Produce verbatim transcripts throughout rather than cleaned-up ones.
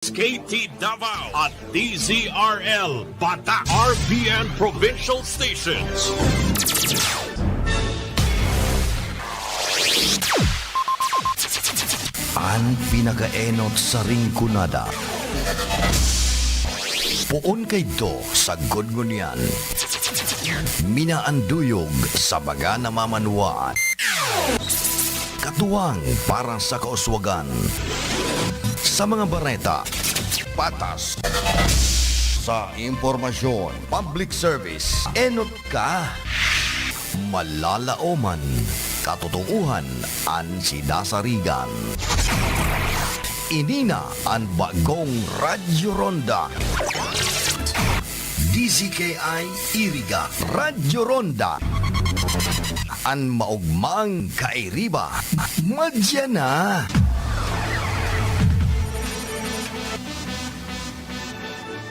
K T Davao at D Z R L Batak, R B N Provincial Stations. An pinakaenot sa Rinconada. Poon kaidto sagkod ngunyan. Minaanduyog sa mga namamanwaan. Katuwang para sa kauswagan. Sa mga bareta, patas. Sa impormasyon, public service, enot ka. Malalaoman, katotoohan, an sidasarigan. Ini na an bagong Radyo Ronda. D Z K I Iriga, Radyo Ronda. An maogmang kairiba, madya na.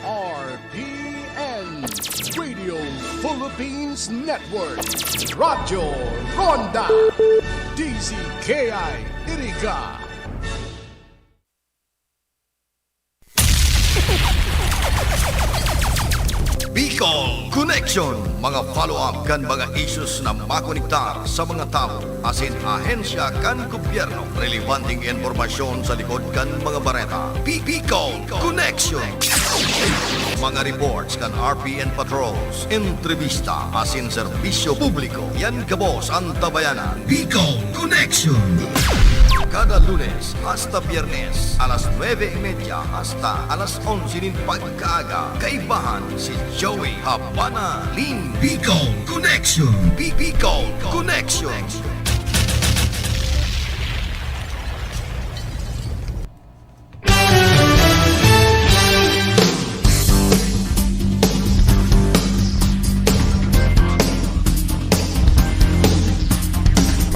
R P N, Radio Philippines Network, Radyo Ronda, D Z K I Iriga. Bicol Connection, mga follow-up kan mga issues na makonektar sa mga tawo asin ahensya kan gobyerno. Relebanteng impormasyon sa likod kan mga bareta. Bi-, Bicol Connection. Mga reports kan R P N patrols, entrevista asin serbisyo publiko. Yan gabos an tabayanan. Bicol Connection. Kada Lunes hasta Biyernes, alas nuebe y media hasta alas onse nin pagkaaga, kaibahan si Joey Habana Lin. Bicol Connection. Bi-, Bicol Connection.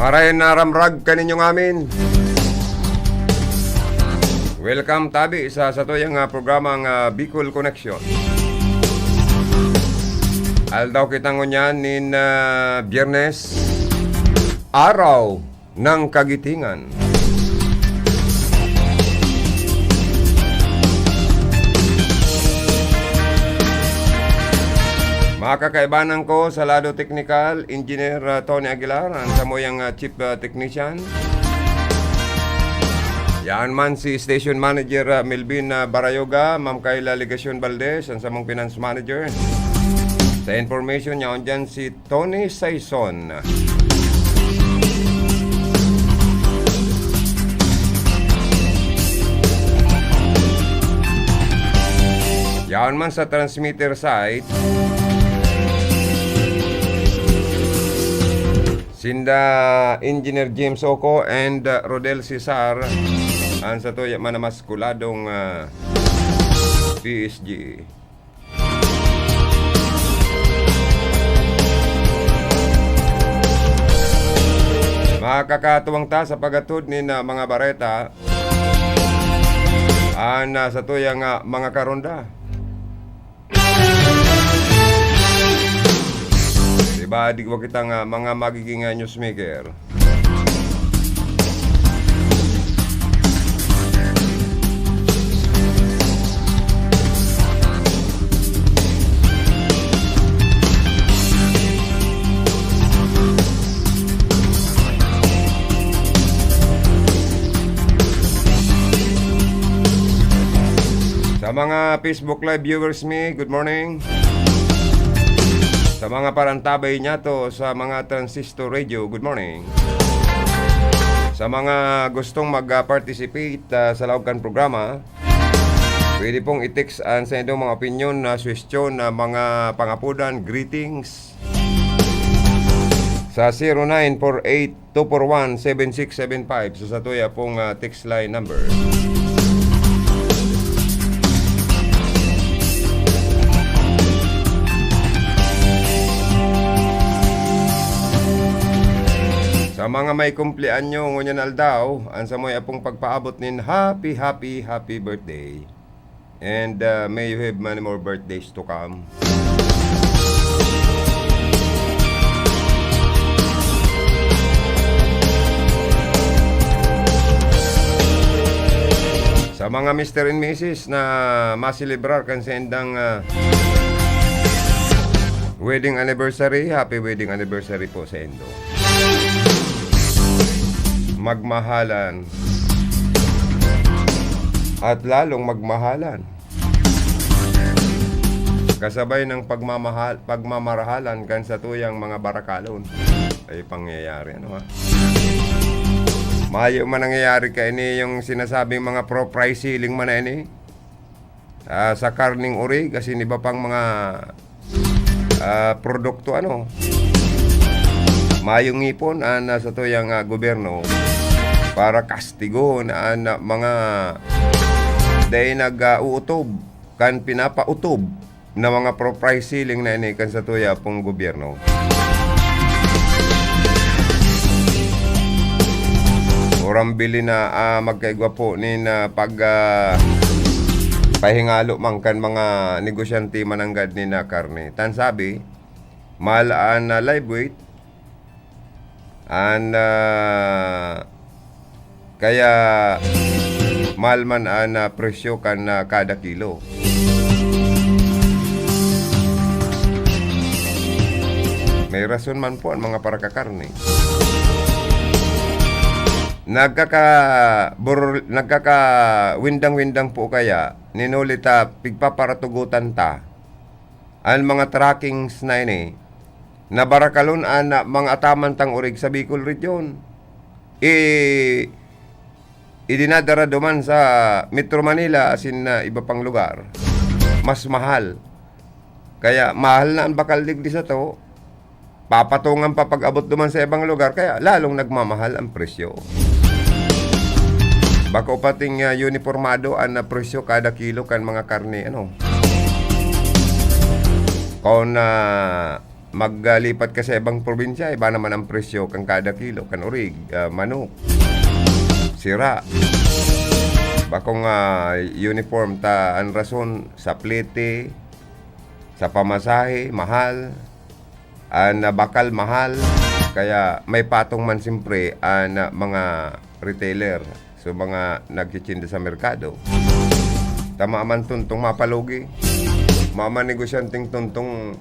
Maray na ramrag kaninyo ngamin. Welcome tabi sa satuyang, ah, programang, ah, Bicol Connection. Aldaw kita ngunyan nin, ah, Biyernes, araw ng kagitingan. Makakaibanan ko sa lado teknikal, Engineer, ah, Tony Aguilar, an samuyang, ah, Chief, ah, Technician. Yan man si Station Manager, ah, Melvin, ah, Barayoga, Ma'am Kayla Legacion Valdez, an samong Finance Manager. Sa information, yaon dyan si Tony Saison. Yaon man sa transmitter site, sinda Engineer James Oco and, uh, Rodel Cesar, an satuya man na maskuladong, uh, P S G. Makakatuwang ta sa paghatod nin, ah, mga bareta. An, ah, satuyang, ah, mga karonda. Diba, digwa kita nga mga magiging, ah, newsmaker. Sa mga Facebook Live viewers mi, good morning. Sa mga parantabay niyato sa mga transistor radio, good morning. Sa mga gustong mag-participate, ah, sa laog kan programa, pwede pong i-text an saindong mga opinyon, na suhestyon, na mga pangapodan, greetings sa zero nine four eight two four one seven six seven five sa satuya pong, ah, text line number. Sa mga may kumpleanyo ngunyan aldaw, an samoy apong pagpaabot nin happy, happy, happy birthday. And, uh, may you have many more birthdays to come. Sa mga Mister and Missus na maselebrar kan saindang, ah, wedding anniversary, happy wedding anniversary po saindo. Magmahalan at lalong magmahalan. Kasabay ng pagmamahal, pagmamarahalan kan satuyang mga barakalon. Ay pangyayari, ano ha? Mayo man nangyayari kaini yung sinasabing mga pro price ceiling man na ini. Ah, sa karning orig, asin iba pang mga, ah, produkto, ano. Mayong ngipon an, ah, satuyang, ah, gobyerno para kastigohon an, ah, mga dai nag, ah, uutob kan pinapautob na mga pro price ceiling na ini kan satuya pong gobyerno. Urang bili na, ah, magkaigwa po nin, ah, pag, ah, pahingalo man kan mga negosyante mananggad nin, ah, karne. Tan sabi, mahal an, ah, live weight, an, ah, kaya mahal man an, ah, presyo kan, ah, kada kilo. May rason man po an mga parakakarne. Nagkaka-, bur-, nagkakawindang-windang po kaya, nin huli ta pigpaparatugotan ta an mga trackings na ini, na barakalon an, ah, mga ataman tang orig sa Bicol Region. I-, idinadara duman sa Metro Manila asin, ah, iba pang lugar. Mas mahal. Kaya mahal na an bakal digdi sato, papatungan pa pag-abot duman sa ibang lugar, kaya lalong nagmamahal an presyo. Bako pating, ah, unipormado an, ah, presyo kada kilo kan mga karne, ano. Kung, ah, maglipat ka sa ibang probinsya, iba naman ang presyo kan kada kilo, kan orig, ah, manok, sira. Bakong, ah, uniform ta, an rason, sa plete, sa pamasahe, mahal. An, ah, bakal, mahal. Kaya may patong man siyempre an, ah, mga retailer, so mga nagtitsinda sa merkado. Tama man tuntong mapalugi. Mama negosyanteng tuntong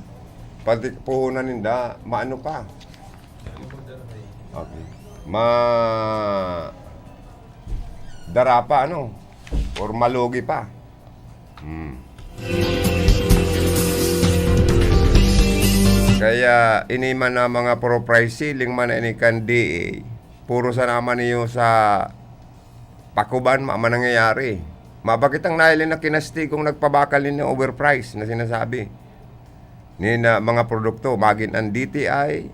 pati puhunan ninda, maano pa. Okay. Ma-, dara pa, ano? Or malugi pa. Hmm. Kaya ini man na mga pro price ceiling man na ini kan D A, puro sana man iyo sa pakuban ma-, man nangyayari. Mabakit ang nahiling na kinastigong nagpabakal nin overprice na sinasabi nin, ah, mga produkto, magin an D T I,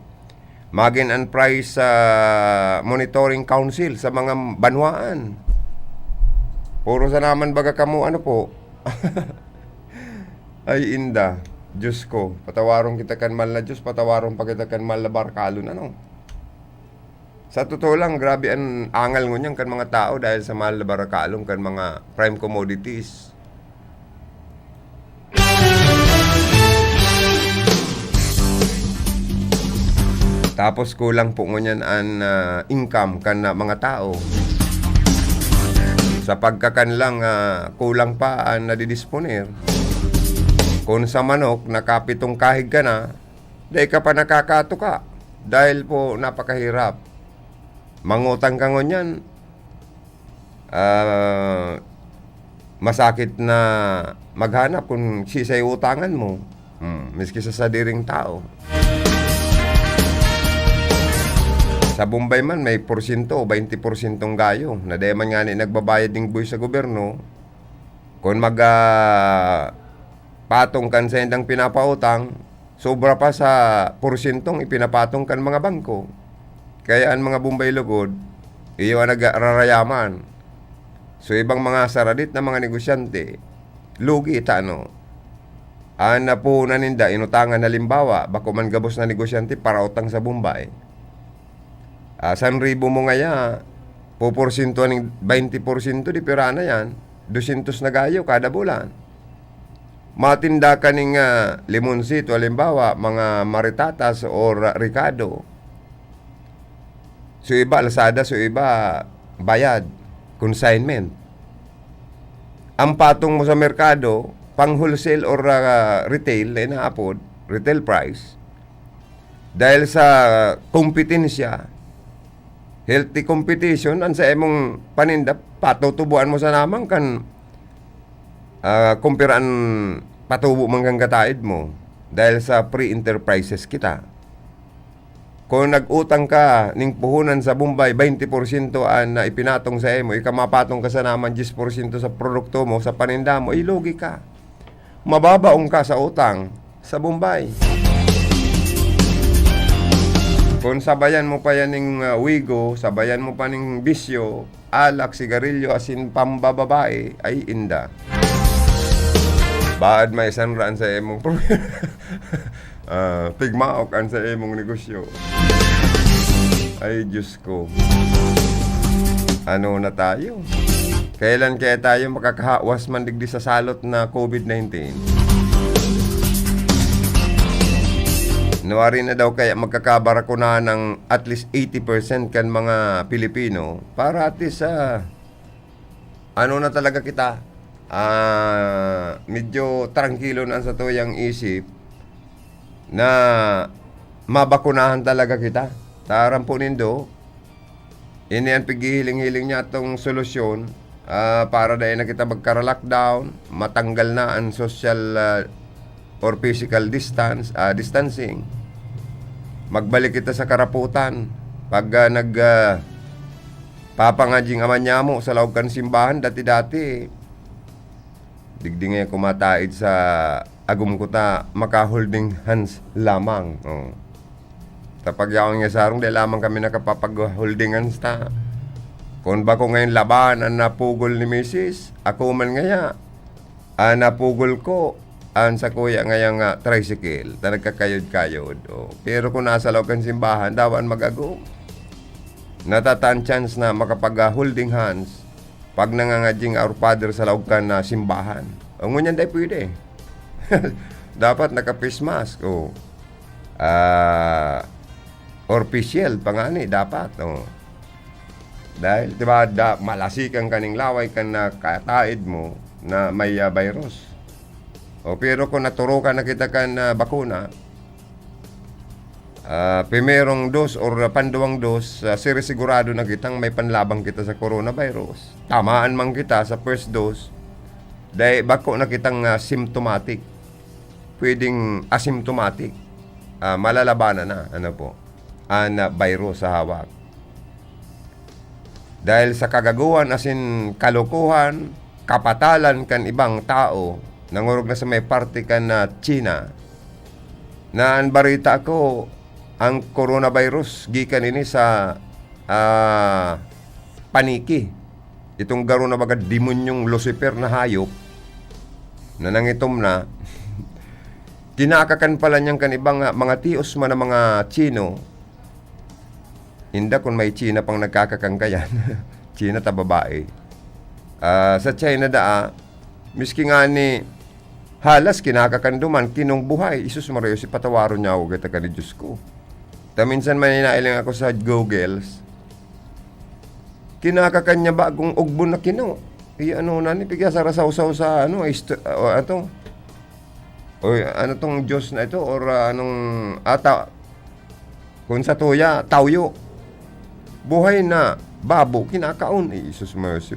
magin an Price, ah, Monitoring Council sa mga banwaan. Puro sa naman baga kamo, ano po? Ay, inda. Diyos ko, patawaron kita kan mahal na Diyos, patawaron pa kita kan mahal na barakalon, ano? Sa totoo lang, grabe an angal ngunyan kan mga tao dahil sa mahal na barakalon kan mga prime commodities. Tapos kulang po ngunyan an, ah, income kan, ah, mga tao. Sa pagkakan lang, ah, kulang pa an nadidisponer. Kun sa manok, nakapitong kahig ka na, dai ka pa nakakatuka dahil po napakahirap. Mangutang ka ngunyan, ah, masakit na maghanap kun siisay utangan mo. Hmm, miski sa sadiring tao. Sa Bombay man, may porsyento, baynte porsyentong gayo, na dai man ngani nagbabayad ning buhis sa gobyerno. Kun mag, ah, patong kan saindang pinapautang, sobra pa sa porsyentong ipinapatong kan mga bangko. Kaya an mga Bombay lugod, iyo an nagrarayaman. So, ibang mga saradit na mga negosyante, lugi ta, ano? An napuhunan ninda, inutangan, halimbawa, bako man gabos na negosyante, parautang sa Bombay. Ah, san ribo mo ngaya, puporsyento ning baynte porsyento, di pira na yan, dosyentos na gayo kada bulan. Matinda ka ning, ah, limonsito, halimbawa, mga maritatas or, ah, rikado. So iba, Lazada, so iba, bayad, consignment. ang patong mo sa merkado, pang wholesale or, ah, retail na inaapod, retail price, dahil sa kompetensya, healthy competition, ang sa imong paninda, patutubuan mo sana man kan, ah, kumpiraan patubo man kan kataed mo dahil sa free enterprises kita. Kung nag-utang ka ning puhunan sa Bombay, baynte porsyento an, ah, ipinatong sa imo, ika mapatong ka sana man dyes porsyento sa produkto mo, sa paninda mo, eh, lugi ka. Mababaon ka sa utang sa Bombay. Kung sabayan mo pa yan ning, ah, wigo, sabayan mo pa ning bisyo, alak, sigarilyo, asin pambababae, ay inda. Baad maisanra an sa imong problema. Ah, tigmaok an sa imong negosyo. Ay, Diyos ko. Ano na tayo? Kailan kaya tayo makakahawas man digdi sa salot na covid nineteen? Nuwari na daw kaya magkakabarakunahan ng at least eighty percent kan mga Pilipino para at least, ah, ano na talaga kita, ah, medyo trangkilo na ang satuyang isip na mabakunahan talaga kita. Taram po nindo, ini ang pighihiling-hiling niya atong solusyon, ah, para dai na kita magkara-lockdown, matanggal na ang social, ah, or physical distance, ah, distancing. Magbalik kita sa karaputan. Pag, ah, nag, ah, papangadjing ama nyamo sa laog kan simbahan, dati-dati, digdi ngaya kumataid sa agom ko ta, maka-holding hands lamang. Oh. Tapag yaon nga sarong, di lamang kami nakapapag-holding hands ta. Kung bako ngayon laban ang napugol ni misis, ako man ngaya, ang napugol ko, ang sakuya ngaya nga tricycle, ta nagkakayod-kayod. Oh. Pero kung nasa laog kan simbahan, daw an mag-agom. Natata an chance na makapag-holding hands pag nangangadjing Our Father sa laog kan, ah, simbahan. O, ngunyan dai pwede. Dapat naka-face mask, o. Ah, or face shield pa ngani, dapat, o. Dahil, di ba, da-, malasikan ka ning laway kan, ah, kataed mo na may, ah, virus. O, pero kung naturukan na kita kan, ah, bakuna, ah, primerong dos or panduwang dos, ah, sirisigurado na kitang may panlabang kita sa coronavirus. Tamaan man kita sa first dose, dai bako na kitang, ah, symptomatic. Pwedeng asymptomatic. Ah, malalabanan na, ano po, an, ah, virus sa hawak. Dahil sa kagaguhan asin kalokohan, kapatalan kan ibang tawo, nangorog na sa may parte kan, ah, China, na an bareta ko, ang coronavirus gikan ini sa, ah, paniki. Itong garo na baga demonyong Lucifer na hayop na nangitom na, kinakakan pala niyan kan ibang, ah, mga tios man na mga Chino, Inda kun may China pang nagkakakan kayan. China ta babae. Ah, sa China daa, miski ngani halas kinakakan duman, kinong buhay. Jesus Maria, si patawaron niya ako kita kan Diyos ko. Ta minsan man inailing ako sa Googles. Kinakakan niya bagong ugbon na kino. Iyo, ano na ni, pigya sa rasawsaw sa, ano, isto-, o, ato. Oy, ano tong Diyos na ito? Or, ah, anong, ata, kung sa tuya, tawyo. Buhay na babo, kinakaon. Eh, Jesus mercy.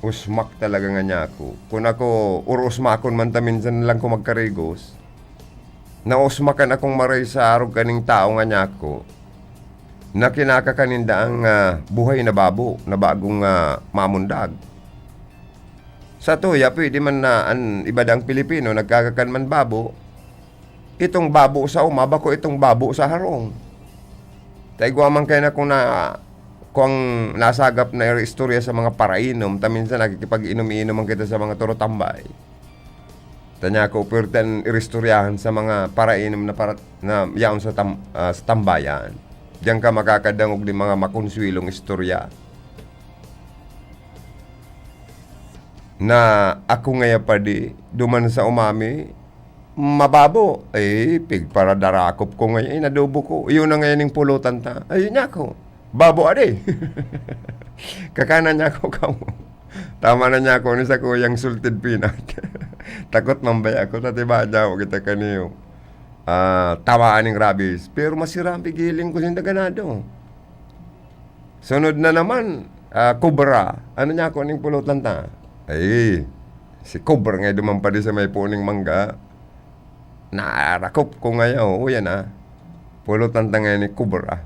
Usmak talaga nga niya ako. Kung ako, or usmakon man ta minsan lang ko magkarigos, nausmakan akong maray sa arog kaning tao nga niya ako, na kinakakan ninda ang, ah, buhay na babo na bagong, ah, mamundag. Sa tuya, pwede man na an iba dang Pilipino nagkakakan man babo, itong babo sa uma, bako itong babo sa harong. Ta igwa man kayo na kung na, kung nasagap na istorya sa mga parainom, ta minsan nakikipag-inom-inom man kita sa mga turutambay. Tanya ko, pwerte an iristoryahan sa mga parainom na para, na yaon sa tam-, ah, sa tambayan. Diyan ka makakadangog nin mga makonsuelong istorya. Na ako ngaya padi, duman sa umami, mababo. Eh, pigparadarakop ko ngayon, inadobo ko. Iyon na ngayon yung pulutan ta. Ayun niya ako. Babo, ade. Kakanan niya ako, kamo. Tama na niya ako ni sa kuyang salted peanut. Takot man baya ako, ta diba, daw kita kaniyo. Ah, tawaan ning rabies. Pero masira ang pigiling ko sinda ganado. Sunod na naman, ah, kobra. Ano niya ako ning pulutan ta? Ay, si kobra nga duman pa di sa may puning mangga. Narakop ko ngayon. O, yan ah. Pulutan ta ngayon ni kobra.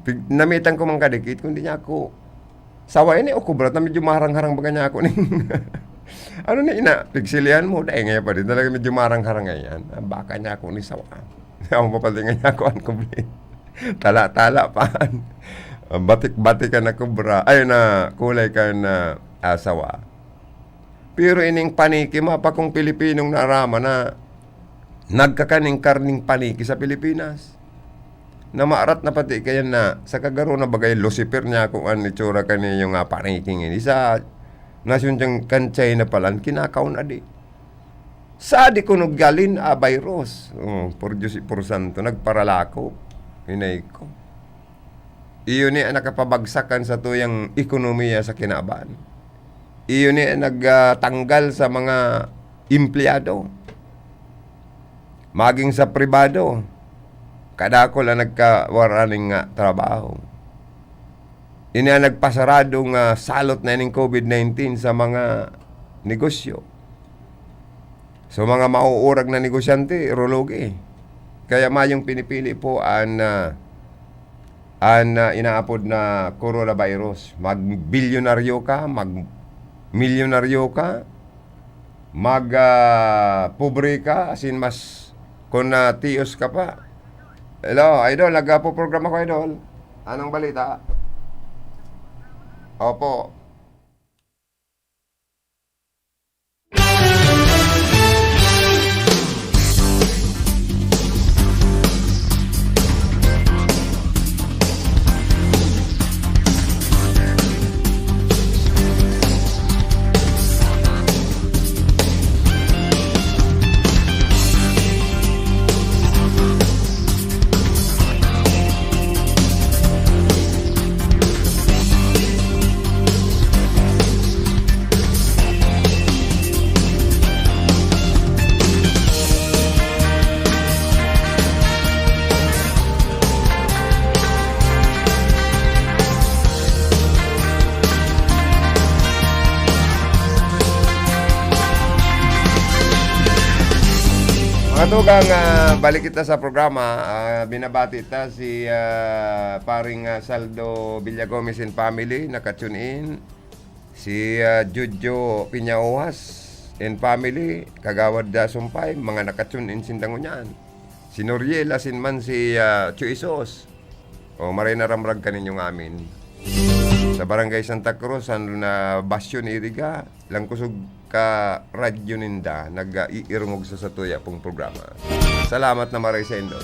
Pig-, namitan ko man kadikit, kundi niya ako. Sawa ini o kobra ta medyo marang-harang baga niya ako ning ano na ina, pigsilihan mo, dai ngaya pa din talaga medyo marang-harang ngayan. Ang baka niya ako ni sawa. Ako pa pala ngayon ako ang kubli. Tala-tala pa. Batik-batik ka na kobra. Ay, na kulay ka na asawa. Pero ining paniki, mapa kong Pilipinong naaraman na nagkakaning karning paniki sa Pilipinas. Namarat na pati kaya na sa kagaro na bagay Lucifer niya kung ano itsura kaniyo nga paniking ini. Sa nasyon diyang kan China palan, kinakaon adi. Sa di ko naggalin, ah, virus. Oh, por Diyos, por santo, nagparalako. Hinay ko. Iyo ni ang nakapabagsakan sa tuyang ekonomiya sa kinaban. Iyo ni ang nagtanggal sa mga empleyado. Maging sa pribado, kadakol ang nagkawaraning nga trabaho. Ini ang nagpasarado nga salot na ining covid nineteen sa mga negosyo. So, mga mauurag na negosyante, irologi. Kaya mayong pinipili po an, ah, an, ah, inaapod na coronavirus. Magbilyonaryo ka, magmilyonaryo ka, mag, ah, pobre ka, asin mas kun natios ka pa. Hello, idol, nagpo-programa ko, idol. Anong balita? Opo. Mga tugang, ah, balik kita sa programa. Ah, binabati ta si, ah, paring, ah, Saldo Villagomez and family, naka-tune in. Si, ah, Jojo Piñaojas and family, Kagawad, ah, Sumpay, mga naka-tune in sinda ngunyan. Si Noriel asin man si, ah, Chuy Isos. O, maray na ramrag kaninyo ngamin. Sa Barangay Santa Cruz, an, ah, Basyo ni Iriga, langkusog ka radyo ninda, nag-iirungog sa satuya pong programa. Salamat na maray sa indo.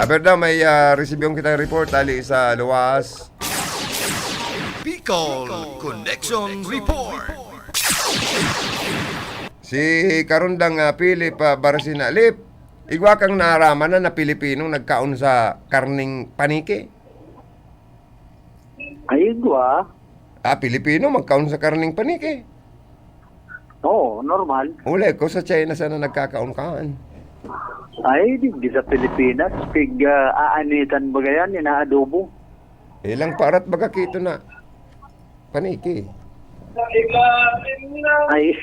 Aber daw, may, ah, resibyong kitang report, ali sa luwas. Bicol Connection Report. Si Karundang, ah, Philip, ah, Barcina. Lip, igwa kang naaraman na, na Pilipinong nagkaon sa karning paniki? Ay, igwa. Ah, Pilipino, magkaon sa karning paniki? Oo, normal. Wala ko sa China sana nagkakaon-kaon. Ay, di, di sa Pilipinas. Pig, ah, aanitan ba yan? Inaadobo. Ilang parat baga kito na paniki? Ay.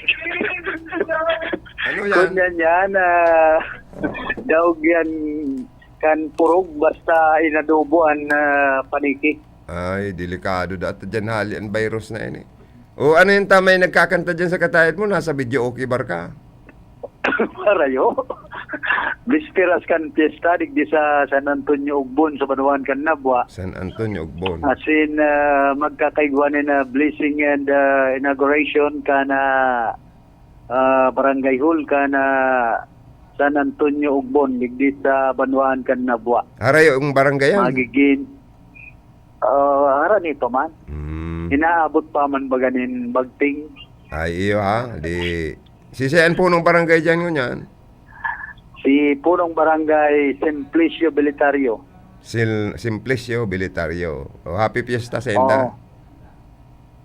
Ano yan? Kung yan yan, ah, daog yan kan purog, basta inadobo an, ah, paniki. Ay, delikado dati dyan, hali ang virus na yan eh. O ano yung tamay nagkakanta dyan sa katayad mo? Nasa video okay bar ka? Marayo. Bisperas kan piyesta, digdi sa San Antonio Ugbon, sa banwaan kan Nabua. San Antonio Ugbon. Asin, ah, magkakaigwa ni na blessing and, ah, inauguration kan, ah, ah, barangay hall kan, ah, San Antonio Ugbon, digdi sa banwaan kan Nabua. Harayo yung barangay yan? Magigin, ah, hara nito man. Mm. Inaabot pa man baga nin bagting. Ay, iyo ha. Di, si, si ang punong barangay dyan ngunyan? Si punong barangay Simplicio Belitario. Sil-, Simplicio Belitario. O, happy fiesta sa inda. Oo.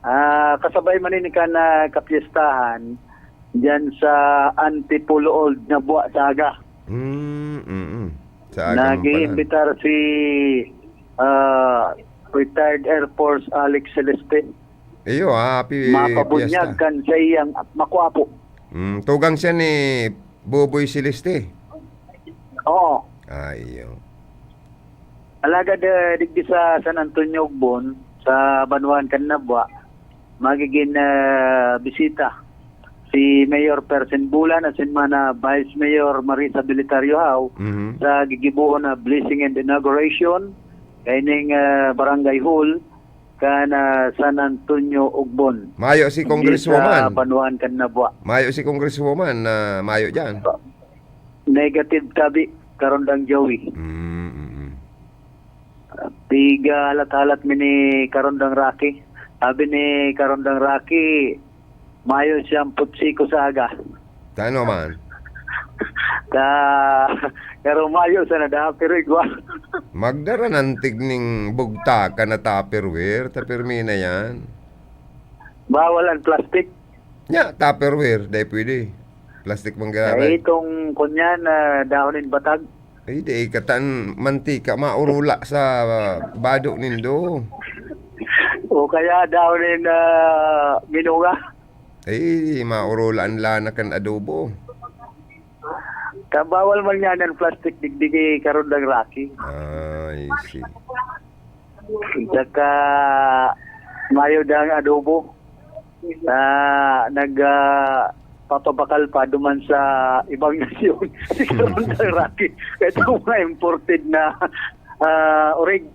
Ah, kasabay man ini kan, ah, kapyestahan diyan sa Antipolo Old Nabua, Saga. Mm, mm. Sa aga man pala. Nag-iimbitar si, ah, retired Air Force Alex Celeste. Iyo, happy Mapabunyag fiesta. Kan sa iyang makwapo. Mm, tugang siya ni Buboy Celeste. Oo. Ah, iyo. Alagad, eh, digdi sa San Antonio, Ogbon, sa banwaan kan Nabua, magigin, eh, bisita si Mayor Persin Bulan asin man, ah, Vice Mayor Marisa Belitario Hao Mhm. sa gigibohon na blessing and inauguration kaining, eh, barangay hall kan, ah, San Antonio, Ogbon. Mayo si Digdi sa Congresswoman. Banwaan kan Nabua. Mayo si Congresswoman na mayo diyan. Negative tabi, Karondang Joey. Mm, mm, mm. Piga halat-halat mi ni Karondang Rocky. Sabi ni Karondang Rocky, mayo siyang putsiko sa aga. Tano man? Ta, pero mayo sana da, pero igwa. Magdara ng tigning bugtaka na Tupperware, ta pirmi na yan. Bawal ang plastic. Nya, Tupperware, dai pwede. Plastic man giraray. Ay, itong kunyan, ah, dahon nin batag. Ay, di, katan mantika, maurula sa, ah, bado nindo. O kaya dahon nin, ah, minunga. Ay, maurula ang lana kan adobo. Kabawal man niya ng plastic digdigi, Karondang Rocky. Ah, I see. Saka mayo dang adobo na nag, ah, papabakal pa duman sa ibang nasyon. Si Karondang Rocky. Ito mga imported na, ah, orig.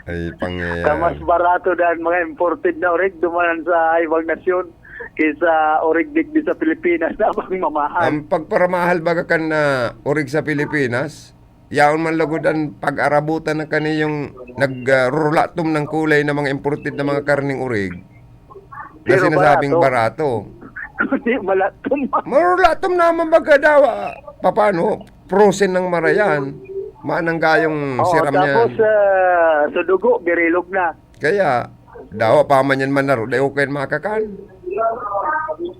Ay, pangyayari. Ka mas barato dan mga imported na orig duman sa ibang nasyon kaysa orig digdi sa Pilipinas na bang mamahal. Ang pagparamahal baga kan, ah, orig sa Pilipinas, yaon man lugod an pag-arabutan na kani yung nag, ah, rurulatom ng kulay na mga imported na mga karneng orig na Pero sinasabing barato. Barato. Hindi, malatom. Marulatom naman baga daw, ah, papano? Frozen ng marayan. Manang gayong Oo, siram niya. Tapos, ah, sa dugo, birilog na. Kaya, dawa pa man yan manaro, dai ko kayo makakan.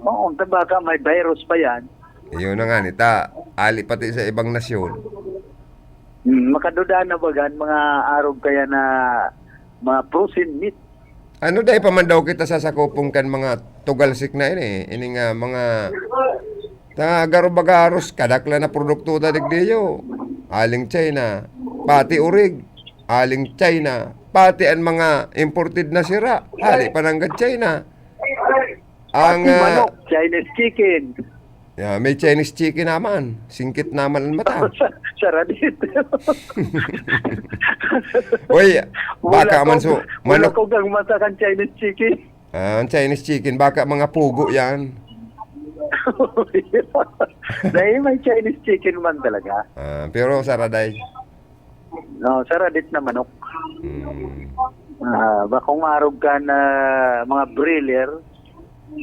Oo, ta baka may virus pa yan. Yun na nga, nita, ali pati sa ibang nasyon. Hmm, makaduda na bagan, mga arog kaya na mga frozen meat. Ano, dai pa man daw kita sa sakupong kan mga tugalsik na ini, ini nga mga Ta garo-bagaros, kadaklan na produkto ta digdiyo. Aling China, pati orig, aling China, pati an mga imported na sira, hali pa nanggad China. Ang, Pati ah, manok, Chinese chicken. Yeah, may Chinese chicken naman. Singkit naman ang mata. Sa-, saradit. Uy, baka man Bulakog. Su-, manok. Bulakog ang mata kan Chinese chicken. Ah, ang Chinese chicken, baka mga pugo yan. Dahil may Chinese chicken man talaga. Ah, pero saraday. No, saradit na manok. Hmm. Ah, bakong arog kan mga broiler,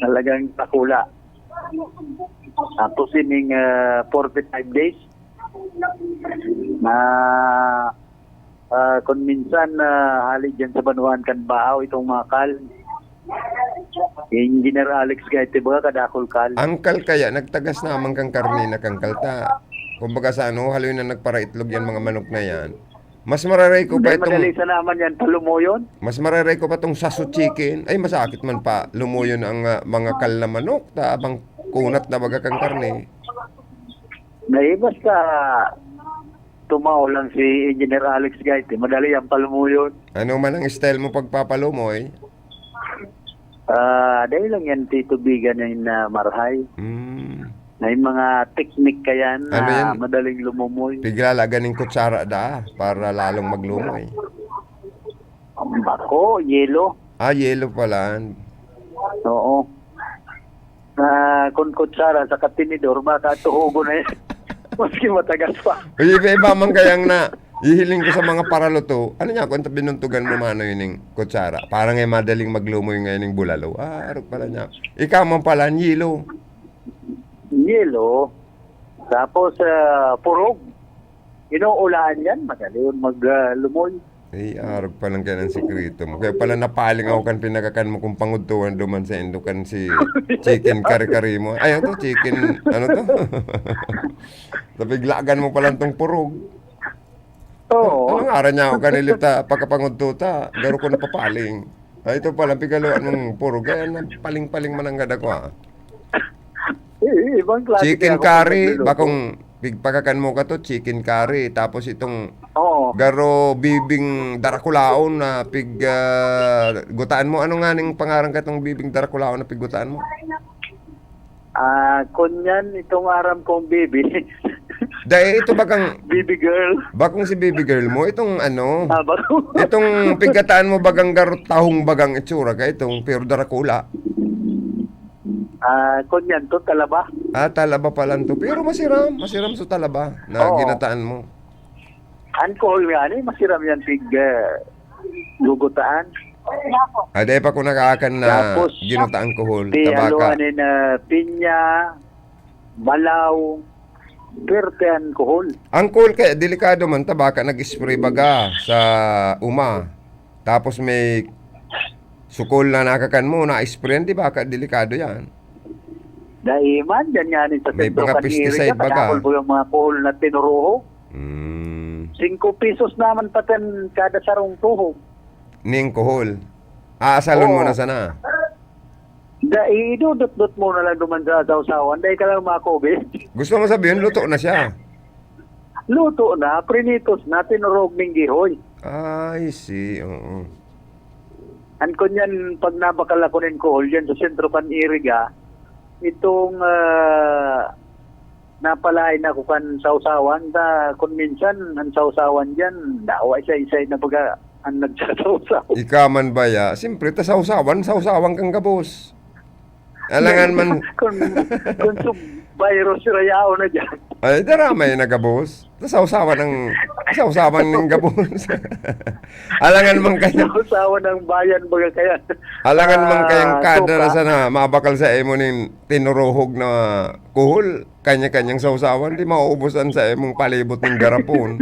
talagang dakula. Tapos ining, ah, forty-five days, na Ah, kun minsan, ah, hali diyan sa banwaan kan Bahaw itong mga kal. Engineer Alex Gaite, baga kadakul kal. Ang kal kaya, nagtagas naman kang karne na kang kal ta. Kumbaga sa ano, haloy na nagparaitlog yan mga manok na yan. Mas mararay ko pa Hindi, itong madali sa naman yan, palumoyon. Mas mararay ko pa itong sasu chicken. Ay, masakit man pa lumoyon ang, ah, mga kal na manok. Ta, abang kunat na baga kang karne. Dahil basta tumao lang si Engineer Alex Gaite, madali ang palumuyon. Ano man ang style mo pagpapalumoy? Ah, dahil lang yan, titubigan na yung, ah, marhay. Hmm. May mga teknik ka yan Ano na yan? madaling lumumoy. Piglalagan ng kutsara da para lalong maglumoy. Bako, yelo. Ah, yelo pala. Oo. Na kun kutsara sa katinidor, baka tuhogon na yan. Maski matagas pa. Uy, iba-iba man kayang na, hihiling ko sa mga paraluto. Ano niya, kung binuntugan mo mano yun yung kutsara? Parang ay madaling maglumoy ngayon yung bulalo. Ah, arog pala niya. Ikaw man pala, ang yelo. Yelo. Tapos, ah, purog. Inuulaan yan, madali yun mag, ah, lumoy. Ay, arog pa lang kaya ng sikreto mo. Kaya pala napaling ako kan pinakakan mo kung pangudtuhan duman sa indo kan si chicken kare-kare mo. Ay, ano to? Chicken, ano to? Nabiglagan mo pala tong purog. Oo. Ano nga, aran niya ako kanilita, pagkapangudto ta, garo ko napapaling. Ay, ito pala, pigaluan mong purog. Kaya na, paling-paling mananggad ako, ah. Eh, ibang klase Chicken kaya ako curry, pagluluto. Bakong pigpakakan mo ka to, chicken curry. Tapos itong Oo. garo bibing darakulaon na pig, ah, gutaan mo. Ano nga ning pangaran ka itong bibing darakulaon na piggutaan mo? Ah, kunyan, itong aram kong bibi. Dai, ito bagang Bibi girl. Bakong si baby girl mo, itong ano, Ah, bako. itong pigkataan mo bagang garo tahong bagang itsura ka, itong pero darakula. Ah, kunyan to, talaba. Ah, talaba pala to. Pero masiram, masiram sa talaba na Oo. ginataan mo. Alcohol nga ni, masiram yan pig, ah, gugutaan. Ah, dai pa ko nakaakan na Tapos, ginutaang kohol, tabaka. Tihaluan ni na pinya, balaw, perte an kohol. Ang kohol kaya delikado man, tabaka nag-spray baga sa uma. Tapos may sukol na nakakan mo, na-sprayan, di ba? Ka-, delikado yan. Dai man, yan nga rin sa May sentro baga kan pesticide Iriga, baga. Kadakol po yung mga kohol na tinuruho. Mm. Singko pesos naman patan kada sarong tuhog. Ning kohol. Aasalon mo Oo. na sana. Dai, idudot-dot mo na lang duman sa sawsawan. Dai ka lang makubit. Gusto mo sabihin, luto na siya? Luto na, prinitos na, tinurog ning gihoy. I see, oo. An kunyan, pag nabakal ako nin kohol dyan sa sentro kan Iriga, itong, ah, napalain ako kan sawsawan, ta, kun minsan, an sawsawan dyan, dawa isa-isa na baga, an nagsasawsaw. Ika man baya, siyempre, ta sawsawan, sawsawan kang gabos. Alangan man Kun, kun sub virus, rayaon na dyan. Ay, daramay na gabos. Sawsawan ang, sawsawan ng gabos. Alangan man kaya. Sawsawan ng bayan, baga kaya. Alangan man kayang Ah, kada suka. na sana mabakal sa imo ning tinuruhog na kuhol, kanya-kanyang sawsawan, di mauubos an sa imong palibot ning garapon.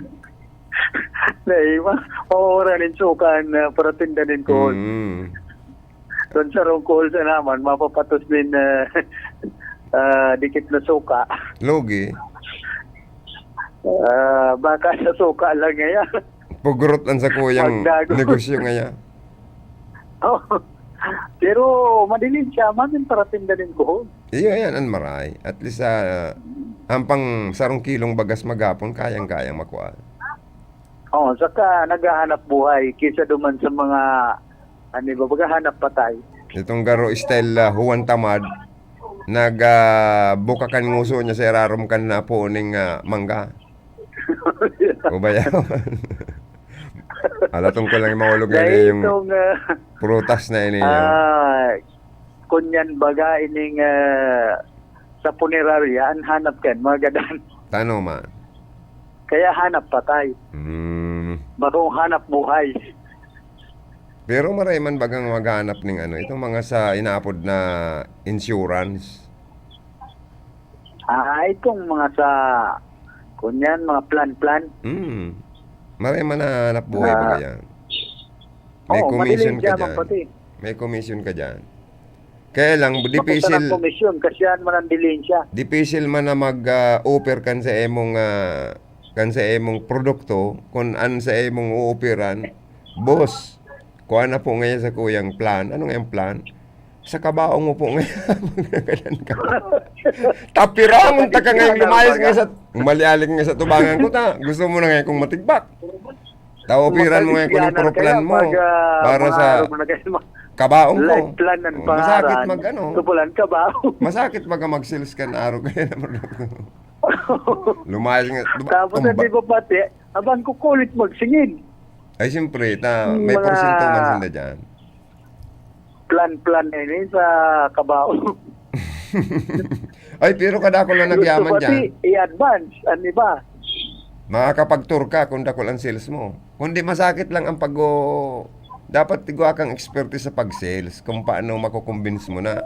Dai, ma-, maura nin suka an, ah, paratinda nin kuhol. Mm. Kun sarong kuhol sa naman, mapapatos nin, ah, ah, dikit na suka. Lugi. Ah, baka sa suka lang ngaya. Pugurot ang sakuyang Pagdago. negosyo ngaya. Oh. Pero madilin siya, man yung paratinda nin kuhol. Iyo, yan, an maray. At least, ah, ang pang sarong kilong bagas maghapon, kayang-kayang makuha. Oh, saka naghahanap buhay kaysa duman sa mga, ano ba, maghahanap patay. Itong garo style, ah, Juan Tamad, nag, ah, bukakan nguso niya sa irarom kan napuon ning, ah, mangga. O ba yan? Alatong ko lang yung mahulog na Dahil yung itong, ah, prutas na ini, ah. ah, kunyan baga ining, ah, sa punerarya, an hanap kan, mga gadan. Tano man. Kaya hanap patay. Hmm. Bakong hanap buhay. Pero maray man bagang maghanap ning ano, itong mga sa inaapod na insurance. Ah, itong mga sa, kunyan, mga plan-plan. Hmm. Maray man na hanap buhay Ah. baga yan. May Oo, commission madilim ka siya, dyan. Mapati. May commission ka dyan. Kaya lang, Mapunta dipisil, ng komisyon, kasi yan man ang dilin siya. dipisil man na mag, ah, offer kan sa emong, ah, kan sa emong produkto, kung an sa emong uupiran, boss, kuha na po ngayon sa kuyang plan. Ano nga yung plan? Sa kabaong mo po ngayon. Tapirangon ta ka ngayon, lumayas nga sa, umali-alik nga sa tubangan ko ta. Gusto mo na ngayon kung matigbak. Taopiran mo ngayon kung anong Makaliskyanan proplan kaya mo pag, ah, para mga sa araw mo na kayo, ma-, kabaong ko. Life plan ang Oh, masakit pangaran. mag-ano. Tupulan, kabaong. Masakit baga mag-sales kan araw kaya naman. Lumayas nga, Tapos tumba. Hindi ba pati, abang kukulit magsingid. Ay, siyempre, ta, may Mga porsyento man sinda dyan. Plan-plan na ini sa kabaong. Ay, pero kadakol na Gusto nagyaman pati dyan. I-advance, an iba. Makakapag-tour ka kung dakul ang sales mo. Kundi masakit lang ang pag-, dapat tigwa kang expertise sa pag-sales kung paano mako-convince mo na,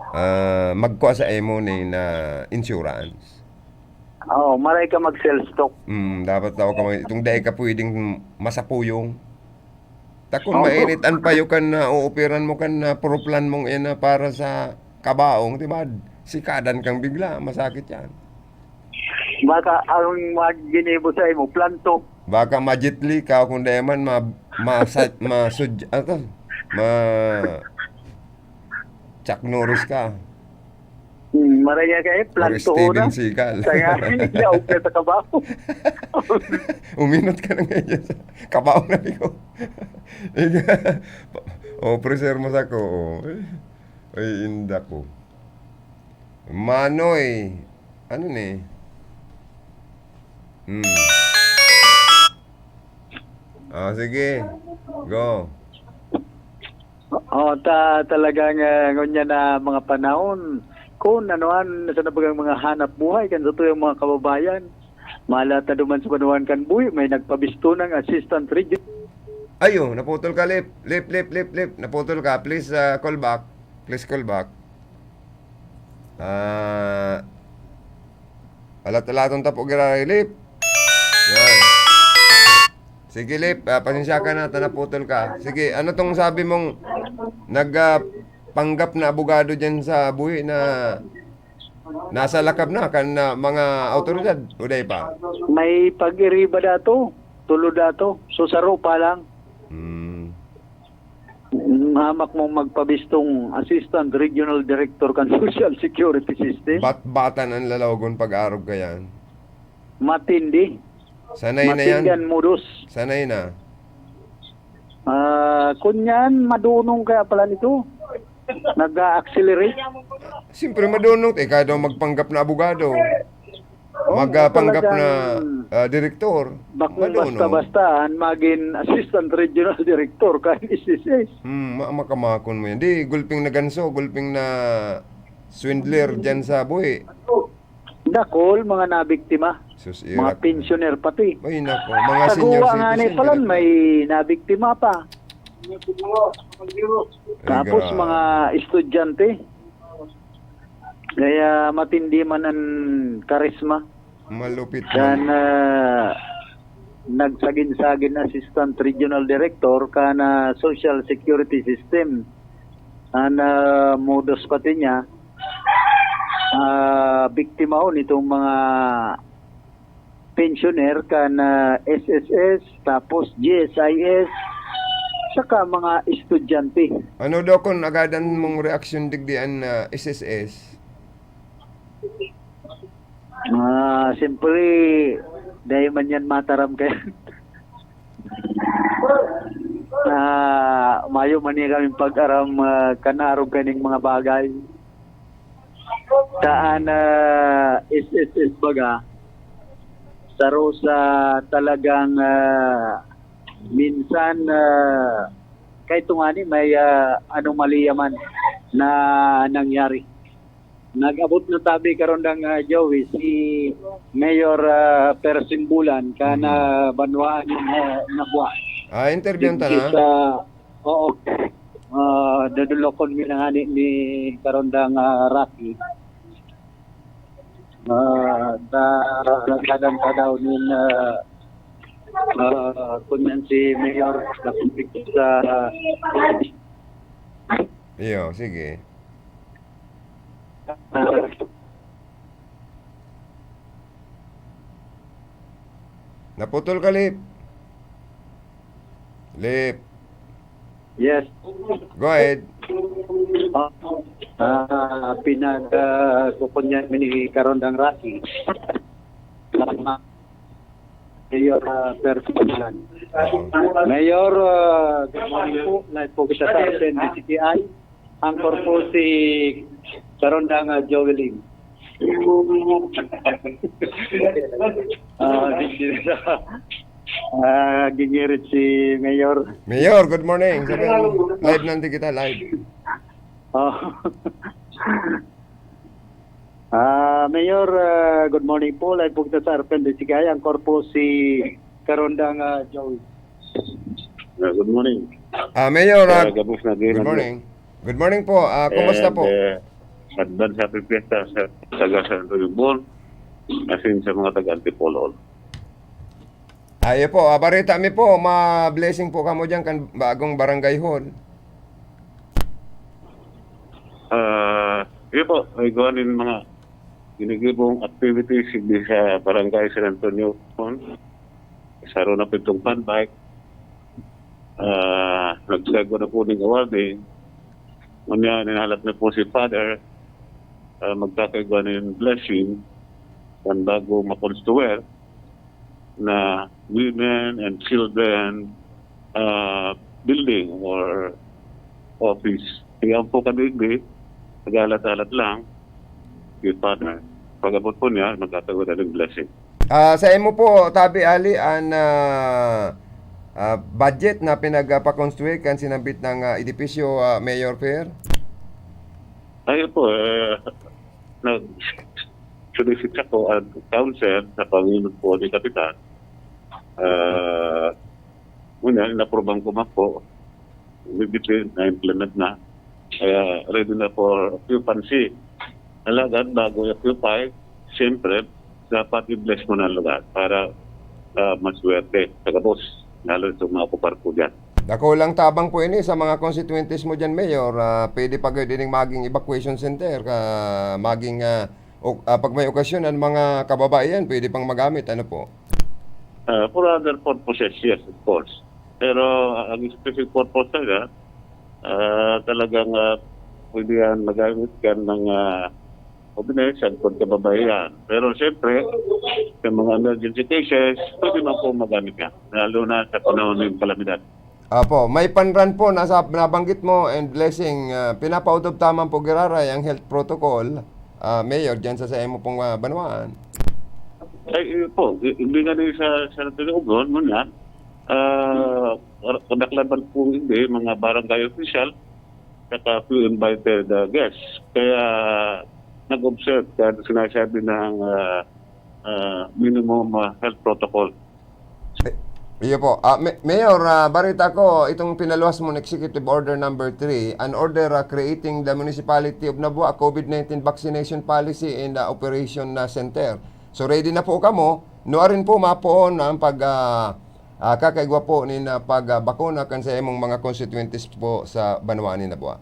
ah, magkua sa emo ni na insurance. Oo, maray ka mag-self-talk. Hmm, dapat daw ka may, itong dai ka pwedeng masapuyong. Takon Oo. mainit an payo kan na ooperan mo kan na proplan mong yan na para sa kabaong, di ba? Sikadan kang bigla, masakit yan. Baka ang mag-, ginibo sa imo, planto. Baka ma-jet li ka, kung di man, ma-, ma-, sa-, ma-, sud-, ano to? Ma-, Chuck Norris ka. Hmm, maray ka eh, Or planto Steven na. Seagal. Kaya, yaog ka sa kabaho. Uminot ka na ngayon sa kabaho na ikaw. Ika-, oh, preser mo sa ko, oh. Ay, inda ko. Manoy. Ano ni? Hmm. Ah, sige. Go. Oh, ta-, talagang, ah, ngunyan na mga panahon, kung ano an, sa nabagang mga hanap buhay kan satuyang mga kababayan, malatad duman sa banwaan kan buhi, may nagpabistonang assistant region. Ayo, naputol ka, Lip. Lip, Lip, Lip, Lip. Naputol ka. Please, ah, call back. Please call back. Ah, alat-alaton ta po, gira, Lip. Yan. Sige, Lip, ah, pasensya ka na, ta naputol ka. Sige, ano tong sabi mong nag, ah, panggap na abogado dyan sa buhi na nasa lakab na kan, ah, mga awtoridad? O dai pa? May pag-iriba dato, tulo dato. So, saro pa lang. Hmm. Hamak mong magpabistong Assistant Regional Director kan Social Security System. Batbatan an lalawagon pag-arog ka yan. Matindi. Sanay na yan. Matindi an modus. Sanay na. Ah, kunyan, madunong kaya pala nito. Nag-a-accelerate. Siyempre, madunong. Ikaw daw magpanggap na abogado. Oh, Magpanggap na, talagang ah, direktor. Bakong Madunong. basta-basta an magin Assistant Regional Director kan S S S. Hmm, ma-, makamakon mo yan. Di, gulping na ganso, gulping na swindler dyan sa buhi. Dakul, mga nabiktima. Sus, Mga irak. pensioner pati. Ay, nako. Mga Sa senior guwa nga ni citizen, Palan, ganun. may nabiktima pa. Ay, Tapos, grabe. mga estudyante. Kaya matindi man an karisma. Malupit Kan, man. ah, nagsagin-sagin Assistant Regional Director kan, ah, Social Security System. An, ah, modus pati niya, ah, biktima on itong mga pensioner kan, ah, S S S, tapos G S I S, saka mga estudyante. Ano daw kun agadan mong reaksyon digdi an, ah, S S S? Ah, siyempre, dai man yan mataram kaya. Ah, mayo man ni kaming pag-aram, ah, kan arog kaning mga bagay. Taan, ah, S S S baga, saro sa talagang, ah, minsan, ah, kahit tungani may, ah, anomalya man na nangyari. Nag-abot na tabi karon dang, ah, Joey, si Mayor, ah, Persimbulan, kan, Mm. ah, banwaan yung, ah, Nabua. Ah, interview ta Digdi na? sa, oo. Ah, dodolokon mi na ngani ni karon dang, ah, Rocky. Ah, sa, sa daw nin, ah, ah, kunyan si Mayor, nakumpik sa, Iyo, sige. Naputol ka, Lip. Lip. Yes. Go ahead. Ah, ah, pinag, ah, kukunyan mi ni Karondang Rocky. Mayor, ah, Persimbulan. Oo. Mayor, ah, good morning po. Live po kita sa F N D C T I. Anchor po si Karondang, ah, Joeline. Ah, di, di, ah, gingirit si Mayor. Mayor, good morning. Sabi mo, live na kita, live. Oh. Ah, Mayor, ah, good morning po. Live po kita sa Arpen de Sigay. Anchor po si Karondang, ah, Joey. Ah, good morning. Ah, Mayor, ah, Ah, gabos na din, good ano. morning. Good morning po. Ah, kumusta And, po? eh, advance happy fiesta sa taga Santo Yubon. asin sa mga taga-Antipolo. Ayo po, ah, bareta mi po, ma-blessing po kamo diyan kan bagong barangay hall. Ah, iyo po, igwa nin mga ginigibong activities digdi sa Barangay San Antonio. Saro na po itong fun bike. Ah, nagkagwa na po ning awarding. Ngunyan, hinalat na po si Father, ah, magkakaigwa nin blessing kan bago makonstruir na women and children, ah, building or office. Kaya po kami, hindi, nag-alat-alat lang si Father. Pag-abot po niya, magkakaigwa na nin blessing. Ah, sa imo po, tabi, ali an, ah, ah, budget na pinagpakonstruir kan sinambit na, ah, edipisyo, ah, Mayor Fer? Ayo po, eh, nag-solicit ako ang council sa pangunod po ni Kapitan. Ah, ngunyan, inaprubahan ko man po. Immediately, na-implement na. Kaya ready na for occupancy. Alagad, bago i-occupy, siyempre, dapat i-bless mo na ang lugar para, ah, maswerte sa gabos, lalo sa mga kuparko dyan. Dakulang tabang po ini sa mga constituentes mo dyan, Mayor. Ah, pwede pa gayod ining maging evacuation center, ka, maging, ah, o, ah, pag may okasyon, ang mga kababaihan pwede pang magamit, ano po? Ah, for other purposes, yes, of course. Pero, ah, ang specific purpose talaga, ah, talagang, ah, pwede yan magamit kan mga hobenes at pagkababaihan. Pero siyempre, sa mga emergency cases, pwede man po magamit yan. Lalo na sa panahon ng kalamidad. Apo, may panran po na sa nabanggit mo and blessing, ah, pinapautob taman po giraray ang health protocol, ah, Mayor, dyan sa, sa imo pong, ah, banwaan. Ay, iyo po, hi-, hindi nga din sa, sa tinugon mo na, ah, kar-, kadaklaban po hindi, mga barangay official, saka few invited, ah, guests. Kaya nag-observe, kaya sinasabi ng, ah, ah, minimum, ah, health protocol. Eh, iyo po. Ah, Ma-, Mayor, ah, barita ko, itong pinaluwas mong Executive Order number three, an order, ah, creating the Municipality of Nabua COVID nineteen Vaccination Policy and, ah, Operation, ah, Center. So, ready na po kamo. Nuarin po mapoon ang pag, ah, ah, kakaigwa po nin, ah, pag, ah, bakuna kan sa imong mga constituentes po sa banwaan ni Nabua?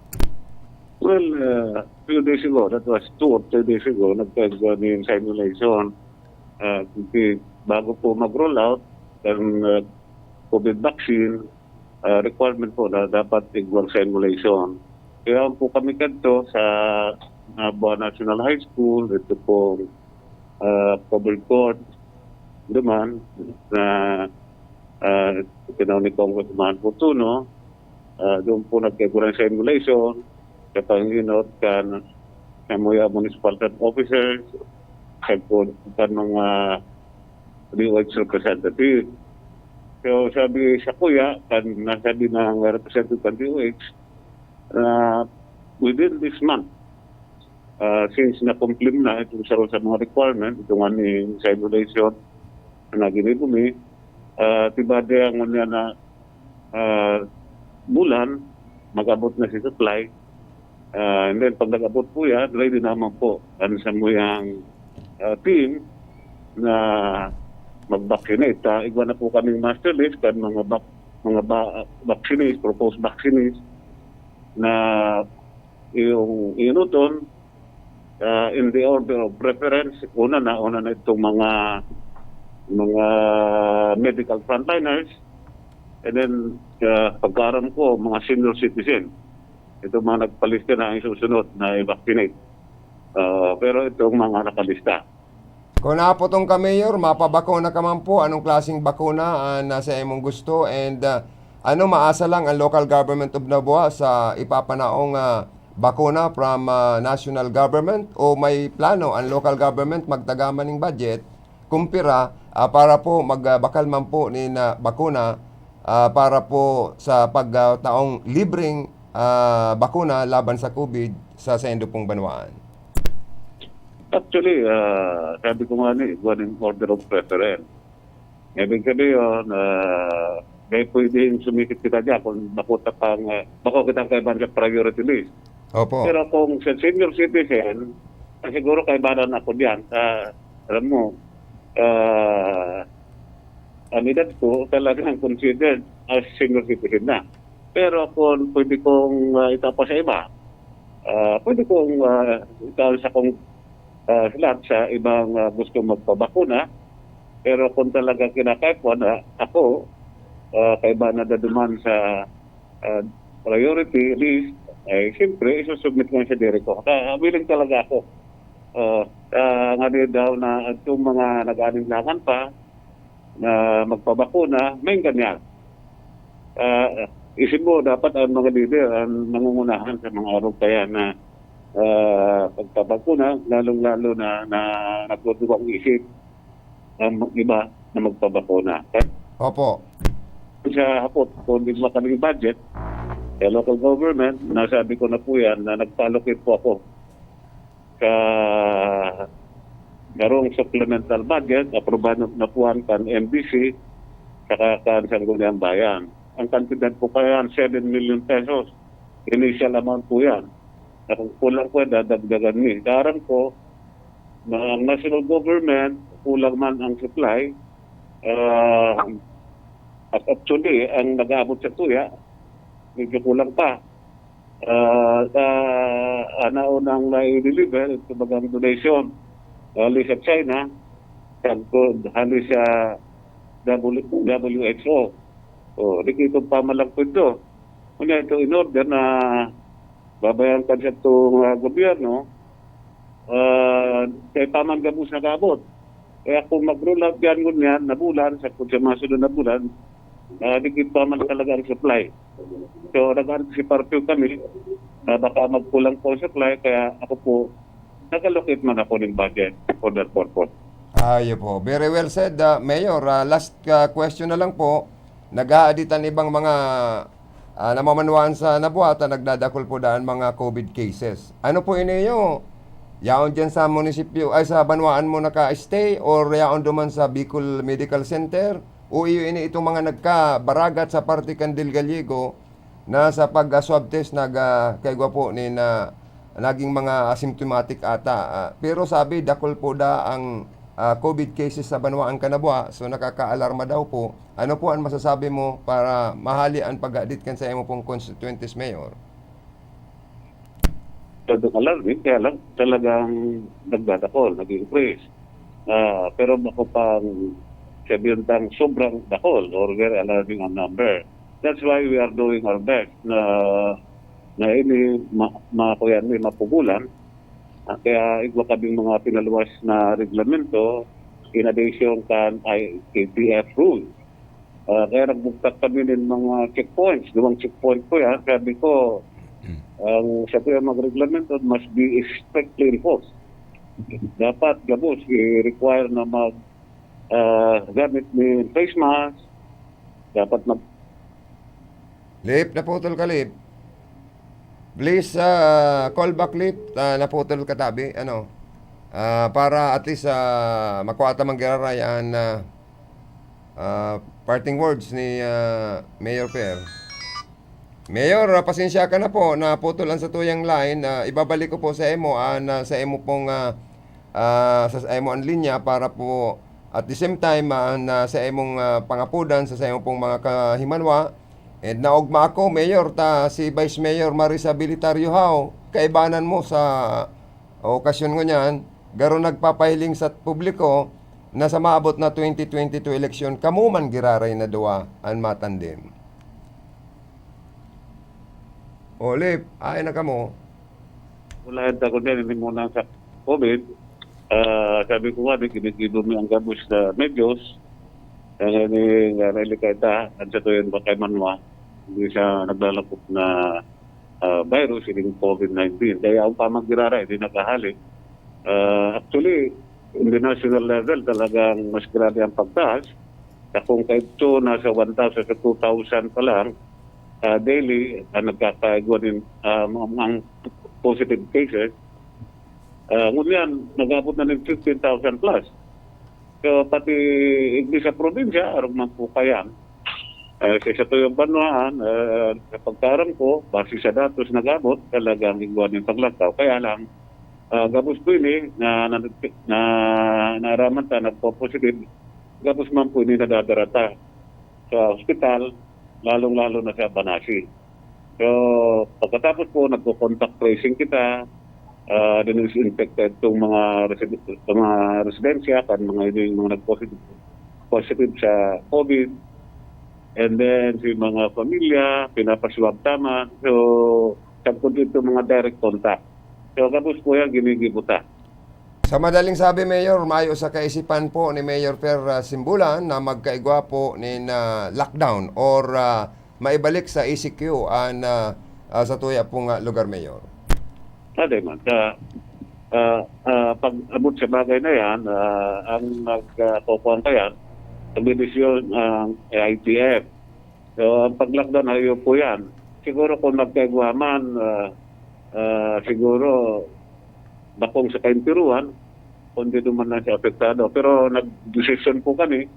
Well, ah, few days ago, that was two or three days ago, nagkaigwa nin simulation. Ah, kasi bago po mag-roll out ang, ah, COVID vaccine, ah, requirement po na dapat igwang sa emulation. Kaya po kami kadto sa, ah, Buan National High School, ito pong, ah, covered court, duman, na, ah, tinaw ni Congressman Fortuno, ah, doon po nagkaguran sa emulation, sa panginot kan, sa mga municipal officers, sa po, kan mga D O H representative. So, sabi sa kuya, kan, nasabi ng representative kan D O H, na within this month, ah, since na-comply na itong sa, sa mga requirement, itong ani sa regulation na ginibo mi, ah, tibade ang unya na, ah, bulan, mag-abot na si supply. Ah, and then, pag nag-abot po yan, ready naman po ang samuyang, ah, team na mag-vaccinate. Ah, igwa na po kaming master list kan mga vac-, mga ba-, vaccinist, proposed vaccinist na yung inuton, ah, in the order of preference, una na, una na itong mga, mga medical frontliners, and then, ah, pagkaaram ko, mga senior citizen. Itong mga nagpalista na ang susunod na i-vaccinate. Ah, pero itong mga nakalista. Kung naputong ka, Mayor, mapabakuna ka man po, anong klaseng bakuna ang nasa imong gusto? And, ah, ano, maasa lang ang local government of Nabua sa ipapanaong, ah, bakuna from, ah, national government? O may plano ang local government magtagaman ning budget, kumpira, ah, para po magbakal man po nin, ah, bakuna, ah, para po sa pagtaong libreng, ah, bakuna laban sa COVID sa saindo pong banwaan? Actually, ah, sabi ko nga ni, igwa ning order of preference. Ibig sabihin, ah, may pwedeng sumikit kita dyan kung bako ta pang, ah, bako kitang kaibahan sa priority list. Opo. Pero kung sa senior citizen, ah, siguro kaibahan ako dyan. Ah, Alam mo, ah, ang edad ko talagang considered as senior citizen na. Pero kung pwede kong, ah, itapa sa iba, ah, pwede kong, ah, itao sa kong, ah, slot sa ibang, ah, gusto magpabakuna. Pero kung talaga kinakaipuhan, ah, ako, ah, kaiba na daduman sa, ah, priority list, eh, siyempre, isusubmit ko sa diri ko. Ah, willing talaga ako. Ah, ah, ngani daw na itong mga nag-alinlangan pa na magpabakuna, may ganyan. Ah, isip mo, dapat ang mga leader ang nangungunahan sa mga arog kaya na, ah, pagpabakuna, lalong-lalo na, na nagduduwang isip ang iba na magpabakuna. Opo. Sa hapot, kung di makaling budget, sa local government, nasabi ko na po yan na nagpa-allocate po ako sa narong supplemental budget, aprobado na po yan kan M D C, saka kan Sangguniang Bayan. Ang kantidad po kaya yan, seven million pesos. Initial amount po yan. Na kung kulang po, dadagdagan ni. Sa aram ko, na ang national government, kulang man ang supply, ah, at actually, ang nag-aabot sa tuya, medyo kulang pa. Ah, sa, ah, naunang nai-deliver, ito bagang donation, hali sa China, sagkod, hali sa W H O. O, di kito pa man lang po ito. Kung ito in order na babayan kan sa itong, ah, gobyerno, ah, kaya pa man gabos nag-abot. Kaya kung mag-roll out yan ngunyan na bulan, sa, sa mga sunod na bulan, ah, di kito pa man talaga ang supply. So, nag-anticipar po kami na baka magkulang po ang supply, kaya ako po, nag-allocate man ako ng budget for that purpose. Ayo po. Very well said, ah, Mayor. Ah, last ah, question na lang po. Nag-aadit an ibang mga ah, namamanwaan sa Naboa ta nagdadakul po daan mga COVID cases. Ano po ini iyo? Yaon diyan sa munisipyo, ay sa banwaan mo naka-stay or yaon duman sa Bicol Medical Center? O iyo ini itong mga nagkabaragat sa parte kan Del Gallego na sa pag-swab test nag, ah, kaigwa po ni na naging mga asymptomatic ata. Ah, pero sabi, dakul po da ang ah, COVID cases sa banwaan kan Naboa, so nakakaalarma daw po. Ano po ang masasabi mo para mahali an pag-aadit kan sa imo pong constituentes, Mayor? Talagang alarming, kaya lang talagang nagdadakol, nag-increase. Ah, pero bako pang sabihin tang sobrang dakol or very alarming ang number. That's why we are doing our best na, na ini ma-, ma-, kuyan, may mapugulan. Ah, kaya igwa kaming mga pinaluwas na reglamento in addition kan I K T F rule. Ah, kaya nagbugtak kami ng mga checkpoints. Duwang checkpoint po yan. Sabi ko, ang sabi ang mga reglamento must be strictly enforced. Dapat gabos i-require na mag, ah, gamit ni face mask. Dapat mag Lip, naputol ka, Lip. Please, ah, call back, Lip. Ah, naputol ka, tabi. Ano? Ah, para at least ah, makuha ta man giraray an ah, ah, parting words ni ah, Mayor Per. Mayor, ah, pasensya ka na po, naputol ang satuyang line. Ah, ibabalik ko po sa imo an ah, sa imo pong ah, ah, sa, sa imo an linya para po at the same time ah, na sa imong ah, pangapodan sa, sa imo pong mga kahimanwa. And naogma ako, Mayor, ta si Vice Mayor Marisa Bilitario Hao, kaibanan mo sa okasyon ngunyan, garo nagpapahiling sa publiko na sa maabot na twenty twenty-two eleksyon, kamo man giraray na duwa an matandem. O, Lip, ay na kamo. Wala yung takot yan, hindi muna sa COVID. Ah, sabi ko nga, di kinikibo mi ang gabos na medios. Ang ini nga nailikay ta, ang sa tuyon ba kay Manwa, hindi siya naglalakop na ah, virus, ining COVID nineteen. Kaya ang pamagrara, hindi nakahali. Ah, actually, in the national level, talagang mas grabe ang pagtaas. Sa kung kaidto, nasa one thousand sa two thousand pa lang, ah, daily, ang nagkakaigwa din, ah, mga, mga positive cases. Ah, ngunyan, nag-abot na ng fifteen thousand plus. So, pati igdi sa probinsya, arog man po kayan. Eh, sa, sa tuyong banwaan, eh, sa pagkaram ko, base sa datos na gabot, talagang igwa ng paglakaw. Kaya lang, Ah, gabos po ini na, na, na naaraman ta nagpo-positive, gabos man po ini nadadara ta sa ospital, lalong-lalo na sa Banasi. So, pagkatapos po, nagko-contact tracing kita, ah, dinisinfected itong mga reside-, mga residensya, kan mga, yung mga nag-positive, positive sa COVID. And then, si mga pamilya, pinapaswab ta man. So, sagkod ito mga direct contact. So, gabos po yan, ginigibo ta. Sa madaling sabi, Mayor, mayo sa kaisipan po ni Mayor Per, ah, Simbulan na magkaigwa po nin, ah, lockdown or, ah, maibalik sa E C Q an, ah, ah, sa tuya pong, ah, lugar, Mayor. Pwede man. Sa, ah, ah, pag-abot sa bagay na yan, ah, ang nagkukuhan ka yan, nagdedesisyon ang I T F. So, ang pag-lockdown, hayo po yan. Siguro kung magkaigwa man, ah, ah, siguro bakong sa kaimpiruhan, kung di naman na siya apektado. Pero nag-decision po kami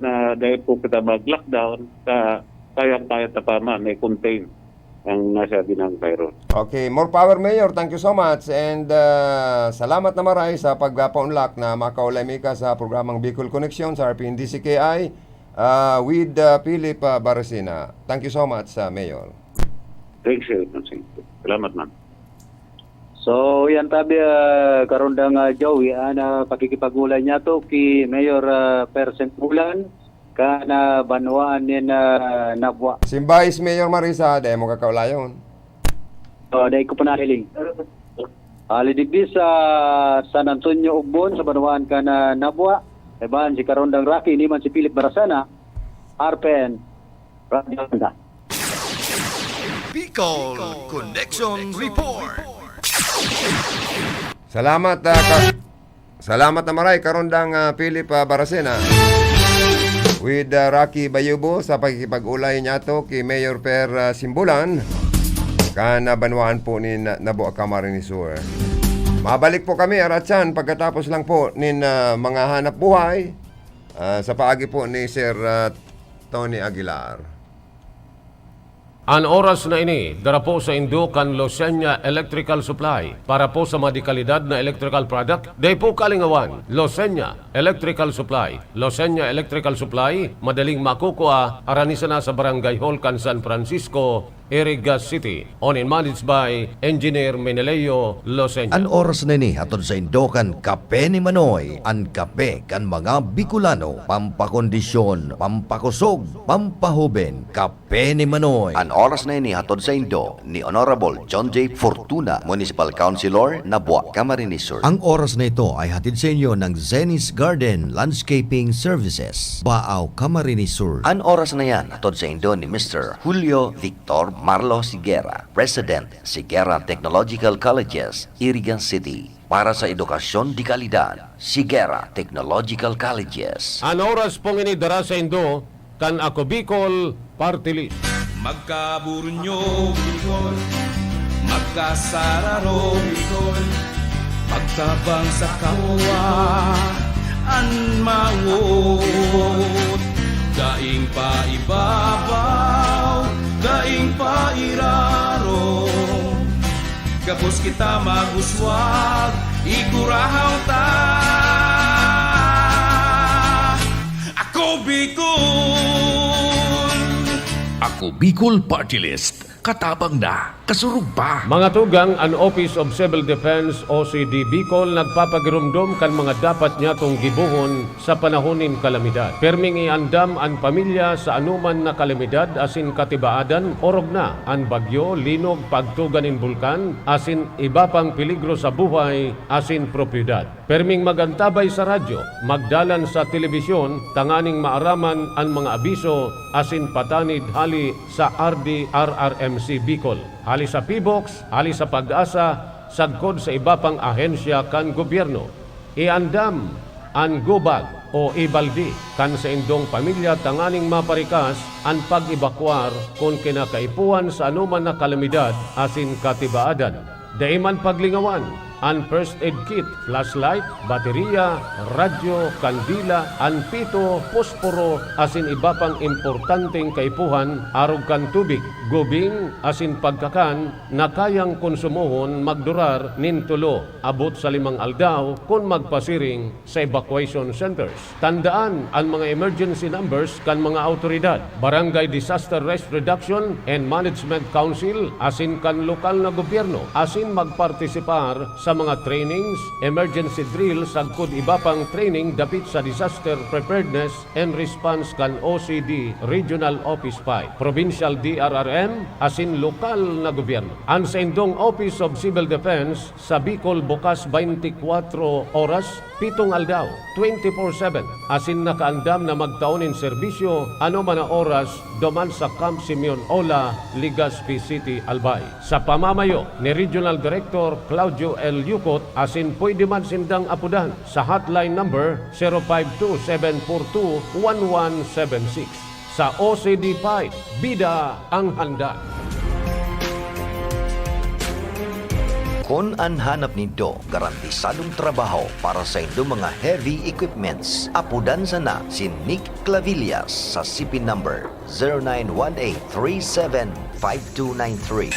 na dahil po kita mag-lockdown, sa kayang-kaya ta pa man, i-contain ang nasa ginang virus. Okay, more power, Mayor. Thank you so much. And, ah, salamat na maray sa pagpapaunlak na makaulay mi ka sa programang Bicol Connection sa R P N D C K I, ah, with, ah, Philip, ah, Baracena. Thank you so much, ah, Mayor. Thanks, sir. Salamat, ma'am. So, yan tabi, ah, karundang, ah, Joey, an, ah, pakikipag-ulay niyato ki Mayor, ah, Per Simbulan, kan, ah, banwaan nin, ah, Nabua. Simbay si Mayor Marisa, dai mo kakaulayon. Oh, dai ko pa nahiling. Ali digdi sa San Antonio, Ugbon, sa banwaan kan, ah, Nabua. Iban si Karondang Rocky, ini man si Philip Baracena, R P N, Radyo Banda. Bicol Connection Report. Salamat, ah, ka-, salamat na maray, Karondang, ah, Philip, ah, Baracena. With, ah, Rocky Bayubo sa pakikipag-ulay niyato ki Mayor Per, ah, Simbulan, kan, ah, banwaan po nin, ah, Nabua, Camarines Sur. Mabalik po kami, aratsan, pagkatapos lang po nin, ah, mga hanap buhay, ah, sa paagi po ni Sir, ah, Tony Aguilar. An oras na ini, dara po saindo kan Losenya Electrical Supply. Para po sa madikalidad na electrical product, dai po kalingawan. Losenya Electrical Supply. Losenya Electrical Supply, madaling makukua, arani sana sa Barangay Hall kan San Francisco, Iriga City. Owned and managed by Engineer Meneleo Losenya. An oras na ini hatod saindo kan Kape ni Manoy, an kape kan mga Bicolano. Pampakondisyon, pampakusog, pampahoben, Kape ni Manoy. An oras na ini hatod saindo ni Honorable John J Fortuna, Municipal Councilor, Nabua, Camarines Sur. Ang oras na ito ay hatid sa inyo ng Zenny's Garden Landscaping Services, Baao, Camarines Sur. An oras na yan hatod saindo ni Mister Julio Victor Marlo Siguera, President, Siguera Technological Colleges, Iriga City. Para sa edukasyon de kalidad, Siguera Technological Colleges. An oras pong ini dara saindo kan Ako Bicol Party List. Magkaburunyo, Bicol. Magkasararo, Bicol. Magtabang sa kapwa an mawot. Daing paibabaw, daing pairarom. Gabos kita mag-uswag, igurahaw ta. Ako Bicol! Ako Bicol Party List. Katabang na, kasurog pa. Mga tugang, an Office of Civil Defense, O C D Bicol, nagpapagiromdom kan mga dapat nyatong gibohon sa panahon nin kalamidad. Perming iandam an pamilya sa anoman na kalamidad asin katibaadan, orog na an bagyo, linog, pagtuga nin bulkan, asin iba pang peligro sa buhay asin propiedad. Perming mag-antabay sa radyo, magdalan sa telebisyon, tanganing maaraman an mga abiso asin patanid hale sa R D R R M C Bicol, hale sa PHIVOLCS, hale sa PAGASA, sagkod sa iba pang ahensya kan gobyerno. Iandam an go bag o ibalde kan saindong pamilya tanganing maparikas an pag-ebakuar kun kinakaipuhan sa anoman na kalamidad asin katibaadan. Dai man paglingawan an first aid kit, flashlight, bateriya, radyo, kandila, an pito, posporo, asin iba pang importanteng kaipuhan arog kan tubig, gubing, asin pagkakan na kayang konsumohon magdurar nin tolo abot sa limang aldaw kun magpasiring sa evacuation centers. Tandaan an mga emergency numbers kan mga awtoridad, Barangay Disaster Risk Reduction and Management Council asin kan lokal na gobyerno, asin magpartisipar sa mga trainings, emergency drill sagkod iba pang training dapit sa disaster preparedness and response kan O C D Regional Office five, Provincial D R R M, asin lokal na gobyerno. An saindong Office of Civil Defense sa Bicol bukas twenty-four oras, pitong aldaw, twenty-four seven, asin nakaandam na magtao nin serbisyo anoman na oras duman sa Camp Simeon Ola, Legazpi City, Albay. Sa pamamayo ni Regional Director Claudio L. Yucot, asin pwede man sindang apodan sa hotline number zero five two seven four two one one seven six. Sa O C D five, bida ang handa. Kun an hanap nindo garantisadong trabaho para sa indong mga heavy equipments, apodan sana si Nick Clavillas sa C P number zero nine one eight three seven five two nine three.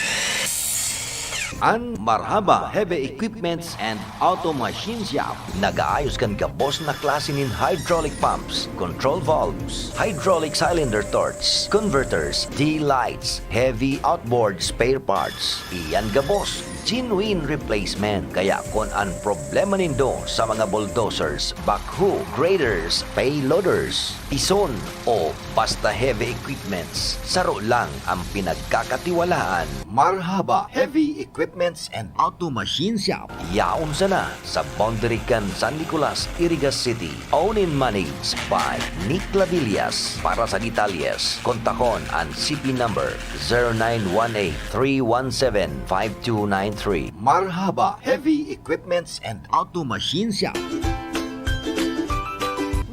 An Marhaba Heavy Equipments and Auto Machine Shop nag-aayos kan gabos na klase nin hydraulic pumps, control valves, hydraulic cylinder torch, converters, D-lights, heavy outboard spare parts. Iyan gabos, genuine replacement. Kaya kun an problema nindo sa mga bulldozers, backhoe, graders, payloaders, pison, o basta heavy equipments, saro lang ang pinagkakatiwalaan. Marhaba Heavy Equipments and Auto Machine Shop. Yaon sana sa boundary kan San Nicolas, Iriga City. Owned and managed by Nick Lavillas. Para sa detalyes, kontakon an C P number zero nine one eight three one seven five two nine three. Marhaba Heavy Equipments and Auto Machine Shop.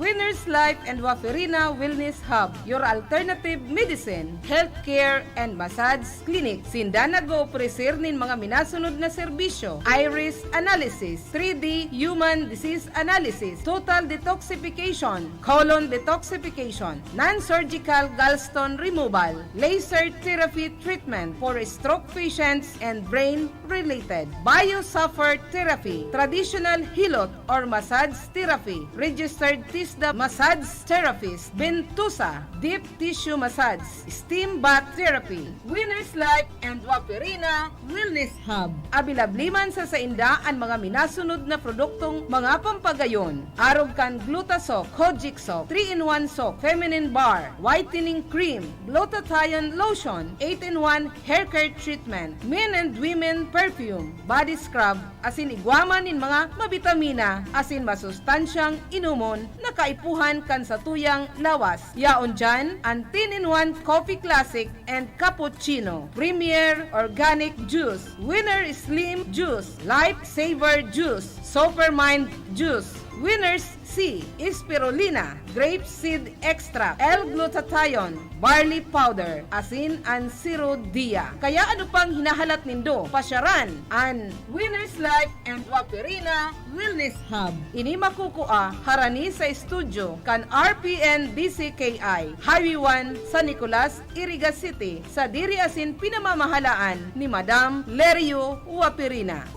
Winners Life and Waferina Wellness Hub, your alternative medicine, healthcare, and massage clinic. Sinda nag-oofreser nin mga minasunod na serbisyo: iris analysis, three D human disease analysis, total detoxification, colon detoxification, non-surgical gallstone removal, laser therapy treatment for stroke patients and brain related, biosapher therapy, traditional hilot or massage therapy, registered TISDA massage therapist, bentusa, deep tissue massage, steam bath therapy. Winners Life and Waperina Wellness Hub. Abilabli man sa sainda an mga minasunod na produktong mga pampagayon, arog kan Glutasoc, Kojic Soap, three-in-one Soap, Feminine Bar, Whitening Cream, Glutathione Lotion, eight-in-one Hair Care Treatment, Men and Women Perfume, Body Scrub, asin igwa man nin mga mabitamina asin masustansyang inomon na kaipuhan kan satuyang lawas. Yaon diyan an ten-in-one Coffee Classic and Cappuccino, Premier Organic Juice, Winner Slim Juice, Life Saver Juice, Supermind Juice, Winner's C, Spirulina, Grape Seed Extract, L-Glutathione, Barley Powder, asin an Siro Dia. Kaya ano pang hinahalat nindo? Pasyaran an Winner's Life and Waperina Wellness Hub. Ini makukua harani sa estudyo kan R P N D C K I, Highway one, San Nicolas, Iriga City, sadiri asin pinamamahalaan ni Madam Lerio Waperina.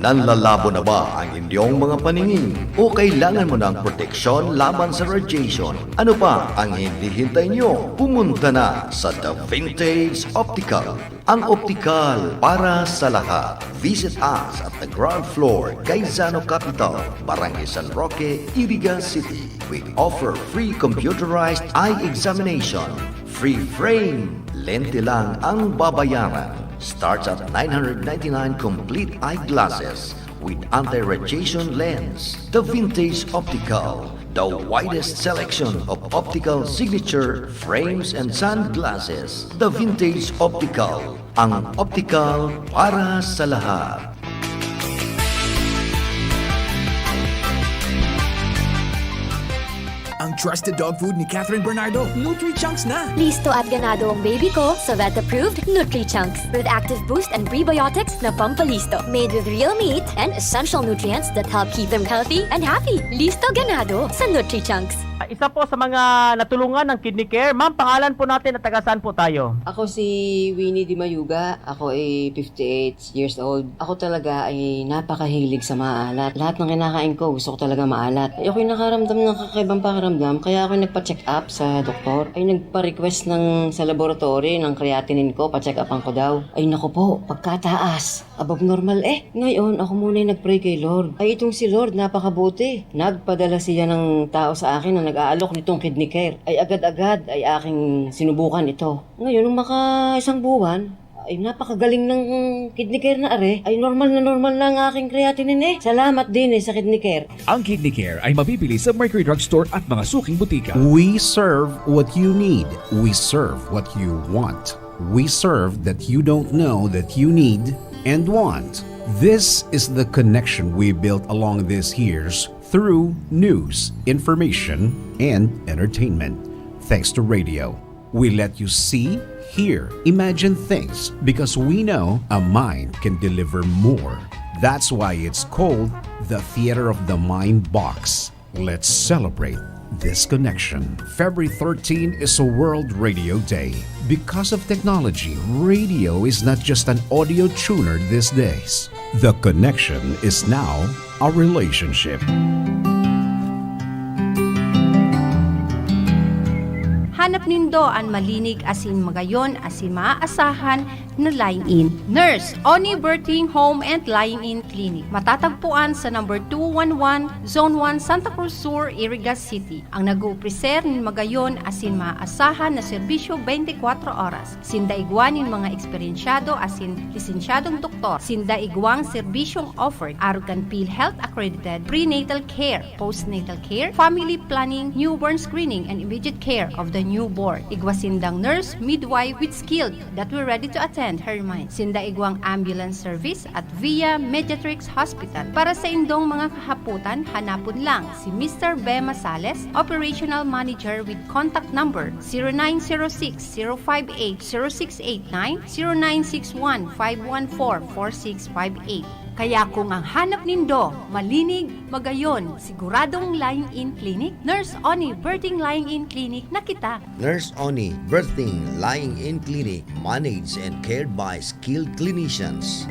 Nanlalabo na ba ang inyong mga paningin? O kailangan mo ng proteksyon laban sa radiation? Ano pa ang hinihintay nyo? Pumunta na sa The Vintage Optical, ang optikal para sa lahat. Visit us at the ground floor, Gaisano Capital, Barangay San Roque, Iriga City. We offer free computerized eye examination, free frame. Lente lang ang babayaran. Starts at nine hundred ninety-nine complete eyeglasses with anti-radiation lens. The Vintage Optical, the widest selection of optical signature frames and sunglasses. The Vintage Optical, ang optical para sa lahat. Ang Trusted dog food ni Catherine Bernardo. Nutri-Chunks na! Listo at ganado ang baby ko sa vet-approved Nutri-Chunks with active boost and prebiotics na pampalisto. Made with real meat and essential nutrients that help keep them healthy and happy. Listo ganado sa Nutri-Chunks. Isa po sa mga natulungan ng Kidney Care. Ma'am, pangalan po natin at taga saan po tayo? Ako si Winnie Di Mayuga. Ako ay fifty-eight years old. Ako talaga ay napakahilig sa maalat. Lahat ng kinakain ko, gusto ko talaga maalat. Ay, ako'y nakaramdam ng kakaibang pakiramdam, kaya ako nagpa-check up sa doktor. Ay, nagpa-request ng, sa laboratory ng creatinine ko, pa-check upan ko daw. Ay, naku po, pagkataas. Above normal eh. Ngayon, ako muna yung nag-pray kay Lord. Ay, itong si Lord, napakabuti. Nagpadala siya ng tao sa akin na nag-aalok nitong Kidney Care. Ay, agad-agad ay aking sinubukan ito. Ngayon, nung maka isang buwan, ay napakagaling ng Kidney Care na are. Ay normal na normal na ang aking creatinine eh. Salamat din eh sa Kidney Care. Ang Kidney Care ay mabibili sa Mercury Drug Store at mga suking butika. We serve what you need. We serve what you want. We serve that you don't know that you need and want. This is the connection we built along these years through news, information, and entertainment. Thanks to radio, we let you see, hear, imagine things because we know a mind can deliver more. That's why it's called the Theater of the Mind Box. Let's celebrate this connection. February thirteen is a World Radio Day. Because of technology, radio is not just an audio tuner these days. The connection is now a relationship. Hanap nindo an malinig asin magayon asin maaasahan na lying-in. Nurse Oni Birthing Home and Lying-in Clinic. Matatagpuan sa number two one one, Zone one, Santa Cruz Sur, Iriga City. Ang nag-oopreser nin magayon asin maaasahan na serbisyo twenty-four oras. Sinda igwa nin mga eksperyensyado asin lisensyadong doktor. Sinda igwang serbisyong offered, arog kan PhilHealth accredited, prenatal care, postnatal care, family planning, newborn screening, and immediate care of the newborn. Igwa sindang nurse, midwife with skilled that were ready to attend her mind. Sinda igwang ambulance service at Via Mediatrix Hospital. Para sa indong mga kahapotan, hanapon lang si Mister Bema Sales, Operational Manager with contact number zero nine zero six, zero five eight, zero six eight nine, zero nine six one, five one four, four six five eight. Kaya kung ang hanap nindo, malinig, magayon, siguradong lying-in clinic, Nurse Oni Birthing Lying-in Clinic na kita. Nurse Oni Birthing Lying-in Clinic, managed and cared by skilled clinicians.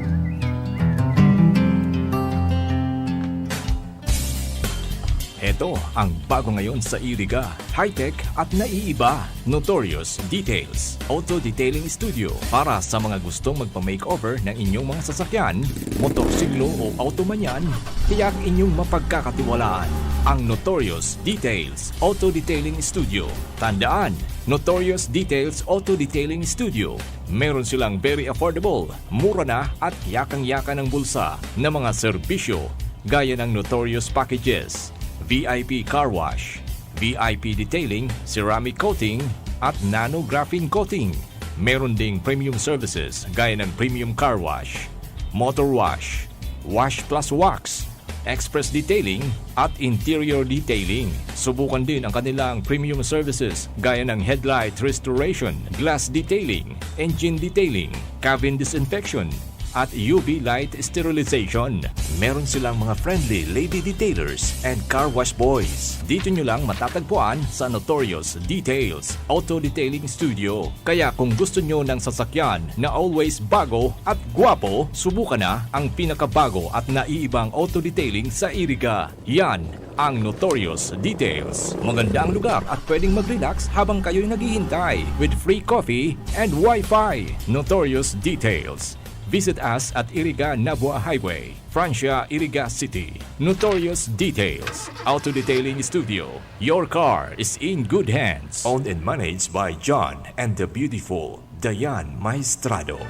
Heto ang bago ngayon sa Iriga. High-tech at naiiba. Notorious Details Auto Detailing Studio. Para sa mga gustong magpa-makeover ng inyong mga sasakyan, motorsiklo o auto man yan, tiyak inyong mapagkakatiwalaan ang Notorious Details Auto Detailing Studio. Tandaan, Notorious Details Auto Detailing Studio. Meron silang very affordable, mura na at yakang-yaka ng bulsa na mga serbisyo gaya ng Notorious Packages, V I P Car Wash, V I P Detailing, Ceramic Coating, at Nano Graphene Coating. Meron ding premium services gaya ng Premium Car Wash, Motor Wash, Wash Plus Wax, Express Detailing, at Interior Detailing. Subukan din ang kanilang premium services gaya ng Headlight Restoration, Glass Detailing, Engine Detailing, Cabin Disinfection, at U V Light Sterilization. Meron silang mga friendly lady detailers and car wash boys. Dito nyo lang matatagpuan sa Notorious Details Auto Detailing Studio. Kaya kung gusto nyo ng sasakyan na always bago at gwapo, subukan na ang pinakabago at naiibang auto detailing sa Iriga. Yan ang Notorious Details. Maganda ang lugar at pwedeng mag-relax habang kayo'y naghihintay with free coffee and Wi-Fi. Notorious Details. Visit us at Iriga Nabua Highway, Francia, Iriga City. Notorious Details Auto Detailing Studio. Your car is in good hands. Owned and managed by John and the beautiful Diane Maestrado.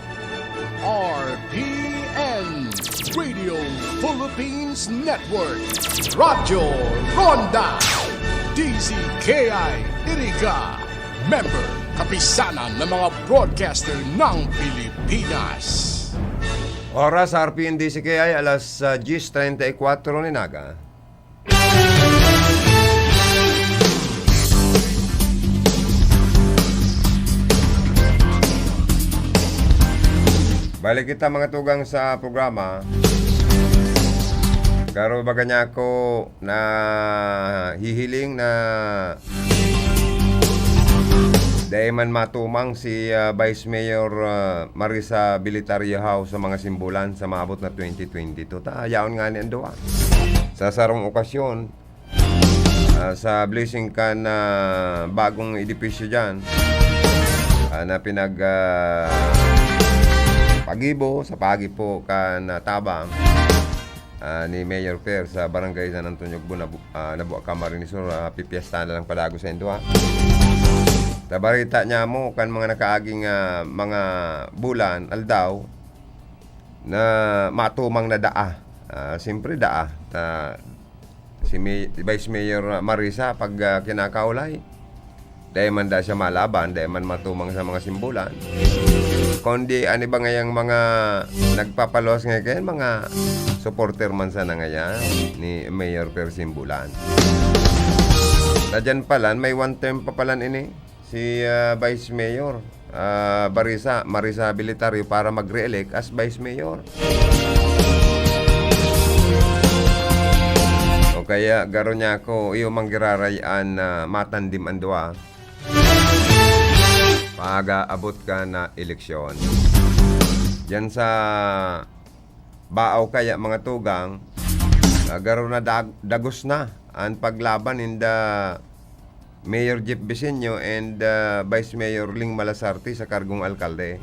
R P N, Radio Philippines Network, Radyo Ronda, D Z K I Iriga, member, kapisanan ng mga broadcaster ng Pilipinas. Oras sa R P N D Z K I, alas, ah, diyes treinta y cuatro nin aga. Balik kita, mga tugang, sa programa. Garo baga niya ako nahihiling na dai man matumang si, ah, Vice Mayor, ah, Marisa Bilitario House sa mga simbulan sa maabot na twenty twenty-two. Ta, yaon nga ni ang duwa. Sa sarong okasyon, ah, sa blessing kan, ah, bagong edipisyo diyan, ah, na pinag, ah, pagibo sa paagi po kan, ah, tabang, ah, ni Mayor Per sa Barangay San Antonio Ogbo, Nabu-, ah, Nabua, Camarines Sur, ah, pipiesta na lang padago sa indwa. Tabarita niya mo kan mga nakaaging, ah, mga bulan, aldaw, na matumang na daa. Ah, siyempre daa. Ah, si May-, Vice Mayor Marisa, pag, ah, kinakaulay, dai man da siya malaban, dai man matumang sa mga simbulan. Kundi, ano ba ngayang mga nagpapaluwas ngayon, kaya mga supporter man sana ngayon ni Mayor Per Simbulan. Na dyan pala, may one term pa pala ini. Si, ah, Vice Mayor, ah, Barisa, Marisa Bilitario para mag-re-elect as Vice Mayor. O kaya, garo niya ako, iyo manggiraray an, ah, matandim an duwa. Pag-aabot ka na eleksyon. Diyan sa Baaw kaya, mga tugang, ah, garo na dag-, dagos na an paglaban ninda Mayor Jeff Bisinio and, ah, Vice Mayor Ling Malasarte sa kargong alkalde.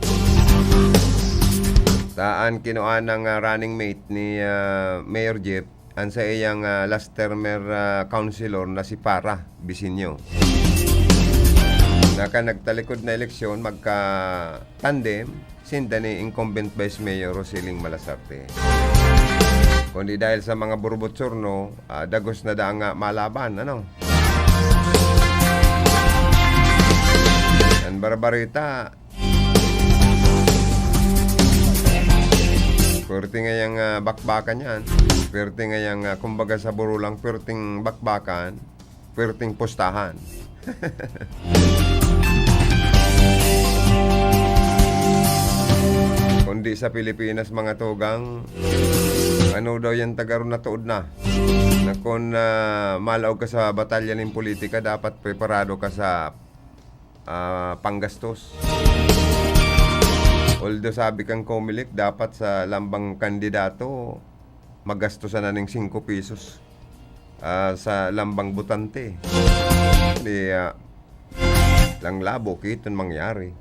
Ta an kinuha ng, ah, running mate ni, ah, Mayor Jeff, an saiyang, ah, last termer, ah, councilor na si Para Bisinio. Naka nagtalikod na eleksyon, magka-tandem, sinda ni incumbent Vice Mayor Rosiling Malasarte. Kundi dahil sa mga burbotsorno, ah, dagos na daan nga malaban, ano? Ang barbarita, pwerte ngayang, ah, bakbakan yan. Pwerte ngayang, ah, kumbaga sa burulang pwerteng bakbakan, pwerteng pustahan. Kundi sa Pilipinas, mga tugang, ano daw yan, tagaron na tuod na, na kun, ah, malaog ka sa batalya nin politika, dapat preparado ka sa, ah, panggastos. Although sabi kang Comelec, dapat sa lambang kandidato, magastosan na ning singko pesos, ah, sa lambang botante. Di, ah, lang labo, kiton mangyari.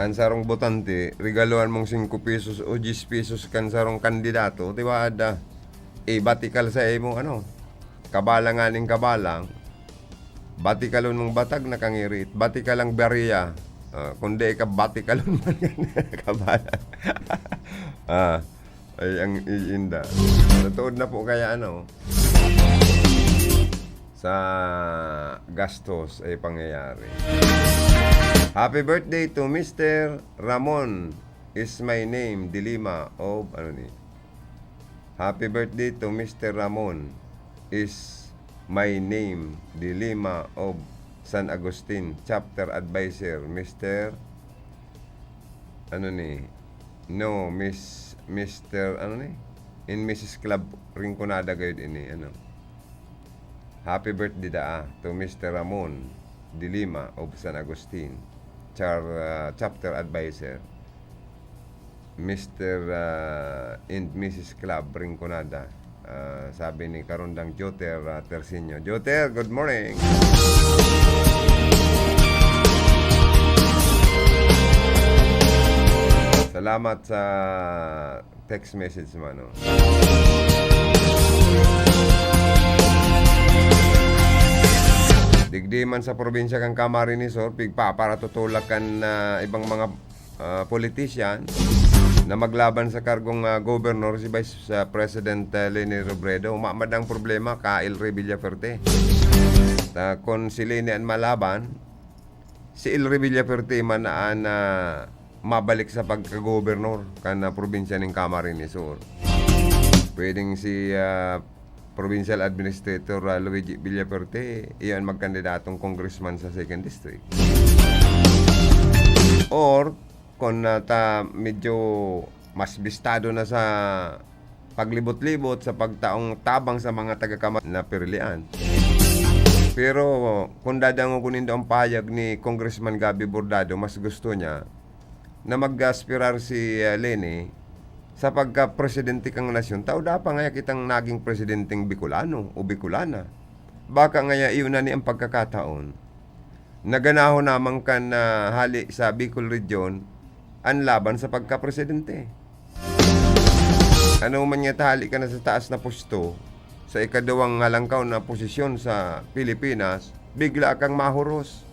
Ang sarong botante, regaluhan mong singko pesos o diyes pesos kan sarong kandidato, di ba, ada? Eh, batikal sa imo, ano? Kabalang nganing kabalang, batikalon mong batag na kangirit, batikalang bariya. Ah, kung di ka batikalon man, kabalang. Ah, ay, ang iinda. Natuod na po kaya, ano, sa gastos ay pangyayari. Happy birthday to Mister Ramon is my name, Dilima of, ano ni? Happy birthday to Mister Ramon is my name, Dilima of San Agustin, chapter advisor, Mister, ano ni? No, Miss, Mister, ano ni? In Missus Club Rinconada gayud ini, ano? Happy birthday daa to Mister Ramon Dilima of San Agustin, char-, ah, chapter advisor, Mister, ah, and Missus Club Rinconada. Ah, sabi ni Karondang Joter, ah, Tersinio. Joter, good morning! Salamat sa text message mo, ano. Digdi man sa probinsya kan Camarines Sur, pigpaparatutulak kan, ah, ibang mga, ah, politician na maglaban sa kargong, ah, gobernador si Vice, ah, President, ah, Leni Robredo. Mamadang problema ka El Rey Villafuerte. Ta, kun si Leni an malaban, si El Rey Villafuerte man na an, ah, mabalik sa pagkagobernador kan, ah, probinsya nin Camarines Sur. Pwedeng si, ah, Provincial Administrator, ah, Luigi Villafuerte, iyan magkandidatong congressman sa second district. Or, kung, ah, ta, medyo mas bistado na sa paglibot-libot sa pagtaong tabang sa mga taga-Camarines na pirilian. Pero kung dadangogon nindo ang pahayag ni Congressman Gabby Bordado, mas gusto niya na mag-aspirar si, ah, Leni sa pagka-presidente kan nasyon. Ta uda pa ngaya kitang naging presidenteng Bicolano o Bicolana. Baka ngaya iyon na ni ang pagkakataon na ganahon naman kan, ah, hali sa Bicol Region an laban sa pagkapresidente. Ano man nga tahali ka na sa taas na pusto, sa ikaduwang halangkaw na posisyon sa Pilipinas, bigla kang mahuros.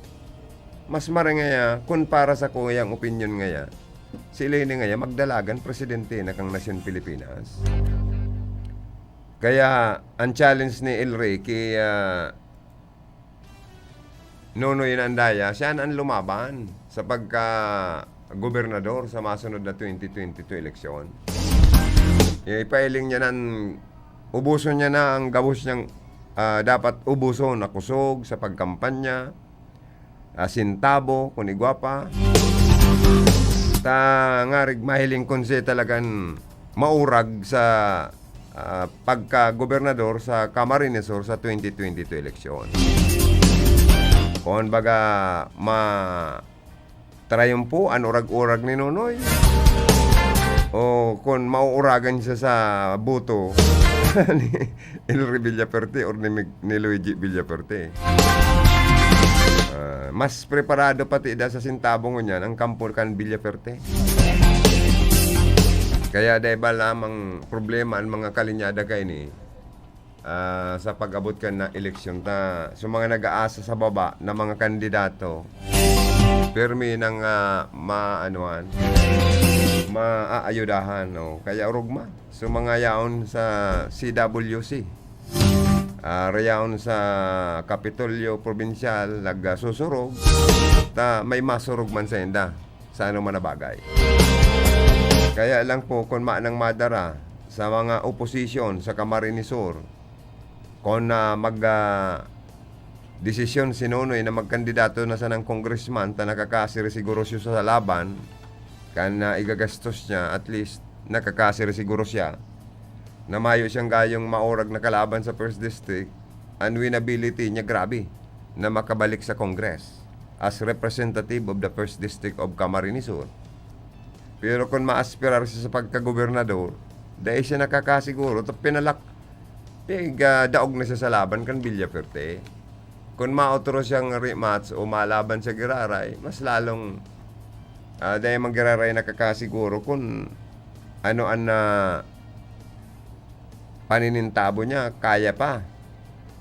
Mas marangaya, kun para sa kuyang opinyon ngaya, si Leni ngaya magdalagan presidente na kang nasyon Pilipinas. Kaya, ang challenge ni El Rey kay, ah, Nonoy Andaya, siya an lumaban sa pagka-gobernador sa masunod na twenty twenty-two eleksyon. Ipailing niya nan, ubuson niya na ang gabos niyang, ah, dapat ubuson na kusog sa pagkampanya, ah, sintabo, kun igwa pa. Ta ngarig mahiling kun siya talagan maurag sa, ah, pagka-gobernador sa Camarines Sur sa twenty twenty-two eleksyon. Kun baga, ma-triumfo an urag-urag ni Nonoy, o kun mauuragan siya sa boto ni El Rey Villafuerte or ni Mig-, ni Luigi Villafuerte. Ah, mas preparado pati da sa sintabo ngunyan ang kampo kan Villafuerte. Kaya dai ba lamang problema an mga kalinyada kaini, ah, sa pag-abot kan na eleksyon ta, sa mga nag-aasa sa baba na mga kandidato, pirmi nang, ah, maanuhan, maaayudahan, no? Kaya orog man. So, mga yaon sa C W C, ah, rayaon sa Kapitolyo Probinsyal, nagsusurog, ta may masurog man sa inda sa anoman na bagay. Kaya lang po, kun manang madara sa mga oposisyon sa Camarines Sur, kun, ah, mag, ah, desisyon si Nonoy na magkandidato na sanang congressman, ta nakakasiri siguro siya sa laban, kan, ah, igagastos niya, at least, nakakasiri siguro siya na mayo siyang gayong maurag na kalaban sa First District, an winnability niya grabe na makabalik sa Congress as representative of the First District of Camarines Sur. Pero kun maaspirar siya sa pagkagobernador, dai siya nakakasiguro, ta pinalak-, pig, ah, daog na siya sa laban kan Villafuerte. Kun maotro siyang rematch o malaban siya giraray, mas lalong, ah, dai man giraray nakakasiguro kun ano an, ah, paninintabo niya, kaya pa,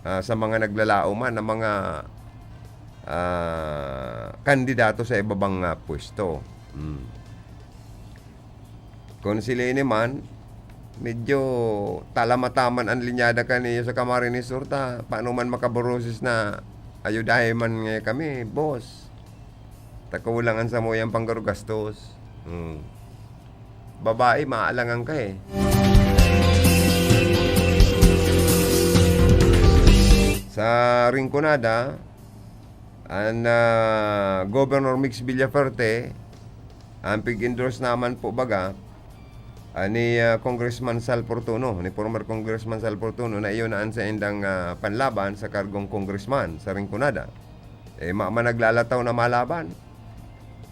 ah, sa mga naglalaoman na mga, ah, kandidato sa ibabang, ah, pwesto. Hmm. Kun si Leni man, medyo talamataman an linyada kaniya sa Camarines Sur ta, paano man makaboroses na ayudahi man ngaya kami, boss. Ta kulang an samuyang panggarugastos. Hmm. Babae, maalangan ka eh. Sa Rinconada, an, ah, Governor Mix Villafuerte, ang pig-endorse naman po baga, ah, ni, ah, Congressman Sal Fortuno, ni former Congressman Sal Fortuno, na iyon na an saindang, ah, panlaban sa kargong congressman sa Rinconada. Eh, ma-, ma-, naglalataw na malaban.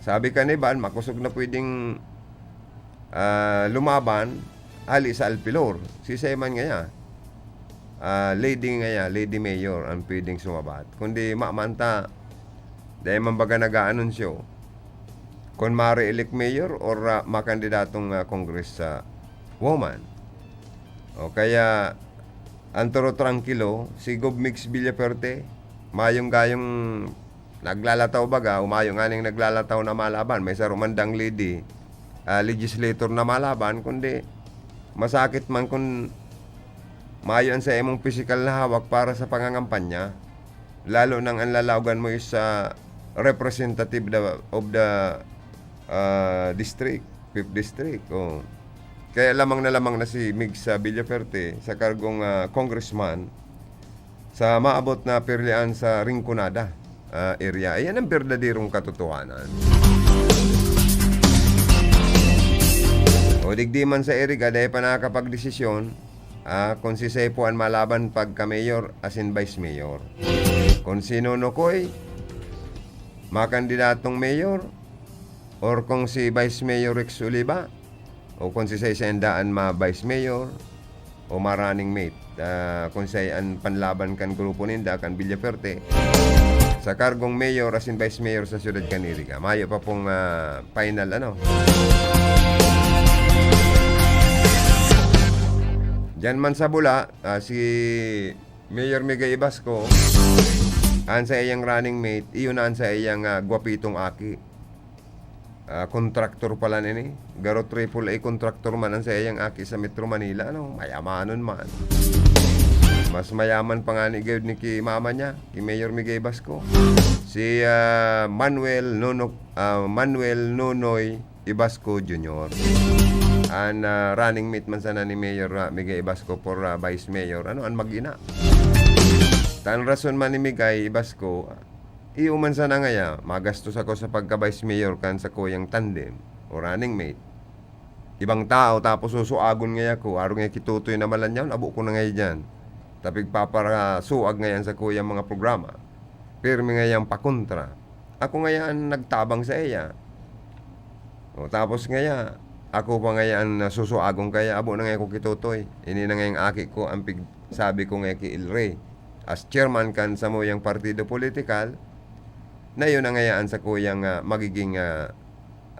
Sabi kan iban, makosog na pwedeng, ah, lumaban, hali sa Alpilor. Sisay man ngaya? Ah, lady ngaya, lady mayor ang pwedeng sumabat. Kundi ma-, manta, dahil man baga nag-aanunsyo, kung ma-re-elect mayor or, ah, makandidatong, ah, congress, ah, woman. O kaya, ang toro trangkilo, si Gov Mix Villafuerte, mayong gayong naglalataw baga, o mayo nganing naglalataw na malaban, may saro man dang lady, ah, legislator na malaban, kundi masakit man kun mayo an sa imong pisikal na hawak para sa pangangampanya, lalo nang ang lalaogan mo is sa representative the, of the, ah, district, fifth district, oh. Kaya lamang na lamang na si Migs, ah, Villafuerte sa kargong, ah, congressman sa maabot na pirlian sa Rinconada, ah, area. Ayan ang berdaderong katotohanan. O digdi man sa Iriga, dai pa nakakapagdesisyon, ah, kung si Saipo an malaban pagka-mayor asin vice mayor. Kung si Nonoy Coy, makandidatong mayor, or kung si Vice Mayor Rex Oliva, o kung si Saipo an ma-vice mayor, o ma-running mate, ah, kung siya an panlaban kan grupo ninda, kan Villafuerte, sa kargong mayor asin vice mayor sa siyudad kan Iriga. Mayo pa pong, ah, final, ano. Diyan man sa Bula, ah, si Mayor Miguel Ibasco, an saiyang running mate, iyon na an saiyang, ah, gwapitong aki. Ah, kontraktor pala nini. Garo triple A kontraktor man an saiyang aki sa Metro Manila, ano? Mayamanon man. Mas mayaman pa ngani gayod ni ki mama niya, ki Mayor Miguel Ibasco. Si, ah, Manuel Nono-, ah, Manuel Nonoy Ibasco Junior. An, ah, running mate man sana ni Mayor, ah, Miguel Ibasco for, ah, Vice Mayor. Ano, an mag-ina. Ta an rason man ni Miguel Ibasco, iyo man sana ngaya, magastos ako sa pagka-Vice Mayor kan sakuyang tandem o running mate. Ibang tao, tapos susuagon ngaya ako, arog ngaya ki Totoy na malanyaw, abo ko na ngaya diyan. Ta pigpaparasuag ngaya an sakuyang mga programa. Pirmi ngayang pakontra. Ako ngaya an nagtabang saiya. O, tapos ngaya, ako pa ngaya an nasusuagon kaya, abo na ngaya ako ki Totoy. Ini na ngayang aki ko an pig-, sabi ko ngaya ki El Rey. As chairman kan samuyang partido politikal, na iyo na ngaya an sakuyang, ah, magiging, ah,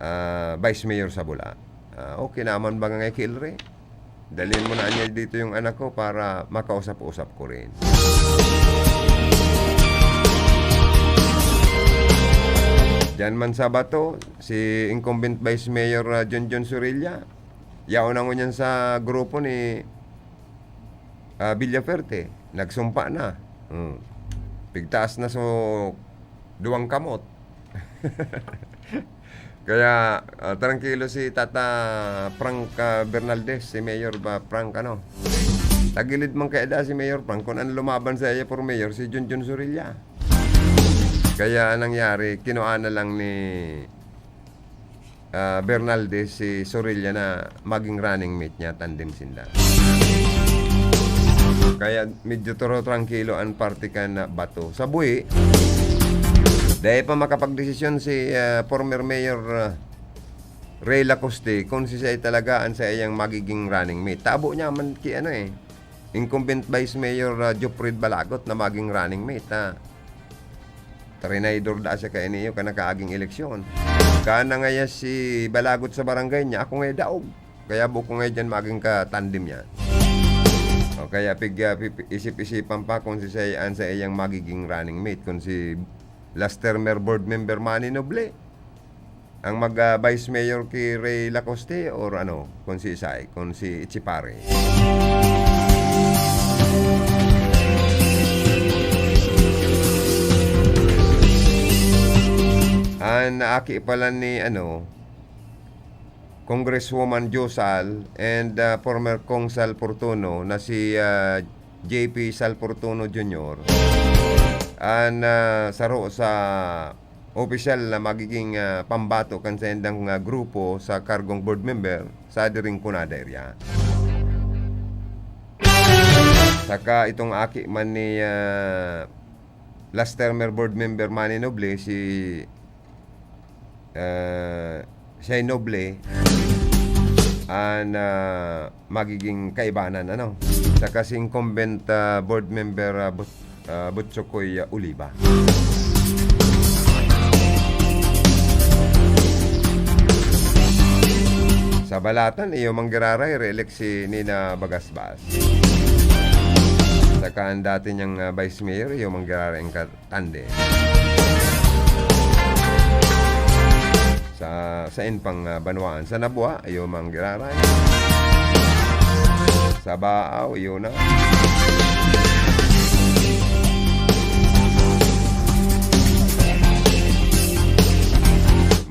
ah, vice mayor sa Bula. Ah, okay naman ba ngaya ki El Rey? Dalhin mo na niya dito yung anak ko para makausap-usap ko rin. Diyan man sa Bato, si incumbent Vice Mayor, ah, Junjun Zorilla, yaon na ngunyan sa grupo ni, ah, Villafuerte. Nagsumpa na. Hmm. Pigtaas na so duwang kamot. Kaya, ah, trangkilo si Tata Frank, ah, Bernaldez, si Mayor ba Frank, ano? Tagilid man kaya da si Mayor Frank, kun an lumaban saiya for mayor, si Junjun Zorilla. Kaya nangyari, kinua na lang ni, ah, Bernaldez si Zorilla na maging running mate niya, tandem sinda. Kaya medyo toro trangkilo an parte kan, ah, Bato. Sa buhi, dai pa makapagdesisyon si, ah, former Mayor, ah, Rey Lacoste kung si siya talaga an saiyang magiging running mate. Tabo niya man ki ano eh, incumbent Vice Mayor, ah, Jofred Balagot na maging running mate, ah. Trinaydor da siya kaini iyo kan nakaaging eleksyon. Kana ngaya si Balagot sa barangay niya, ako ngaya daog. Kaya buko ngaya diyan maging katandem niya. O kaya pig-, ah, pip-, isip-isipan pa kung si siya an saiyang magiging running mate, kung si last termer board member Manny Noble ang mag, ah, vice mayor ki Rey Lacoste or ano, kung si Isay, kung si Echepare. An aki pala ni, ano, Congresswoman Jo Sal and, ah, former Cong Sal Fortuno na si, ah, J P Sal Fortuno Junior, an, ah, saro sa opisyal na magiging, ah, pambato kan saindang, ah, grupo sa kargong board member sa Rinconada area. Saka itong aki man ni, ah, last termer board member Manny Noble, si, ah, Shai Noble, an, ah, magiging kaibanan, ano? Saka si incumbent, ah, board member, ah, But-, ah, Butchokoy, ah, Oliva. Sa balatan, iyo man giraray, re-elect si Nina Bagasbas. Saka an dati niyang, ah, vice mayor, iyo man giraray ang katande. Sa, sa in pang, ah, banwaan, sa Nabua, iyo man giraray. Sa Baao, iyo na.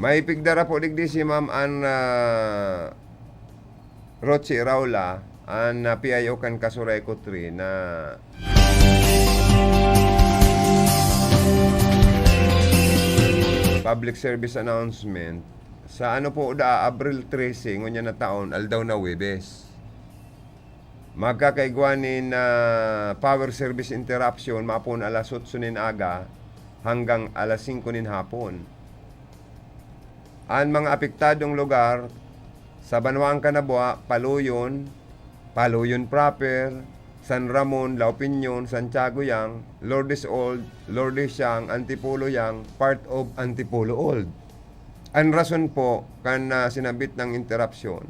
May pigdara po digdi si Ma'am Ann, ah, Rochi Raula, an, ah, P I O kan Casureco three na public service announcement sa ano po da, Abril trese, ngunyan na taon, aldaw na Huwebes. Magkakaigwa nin, ah, power service interruption, mapon alas otso nin aga hanggang alas singko nin hapon. An mga apektadong lugar sa Banwaan Kanabua, Paluyon, Paluyon proper, San Ramon, La Opinion, Santiago Yang, Lourdes Old, Lourdes Yang, Antipolo Yang, part of Antipolo Old. An rason po kan, ah, sinabit na interruption,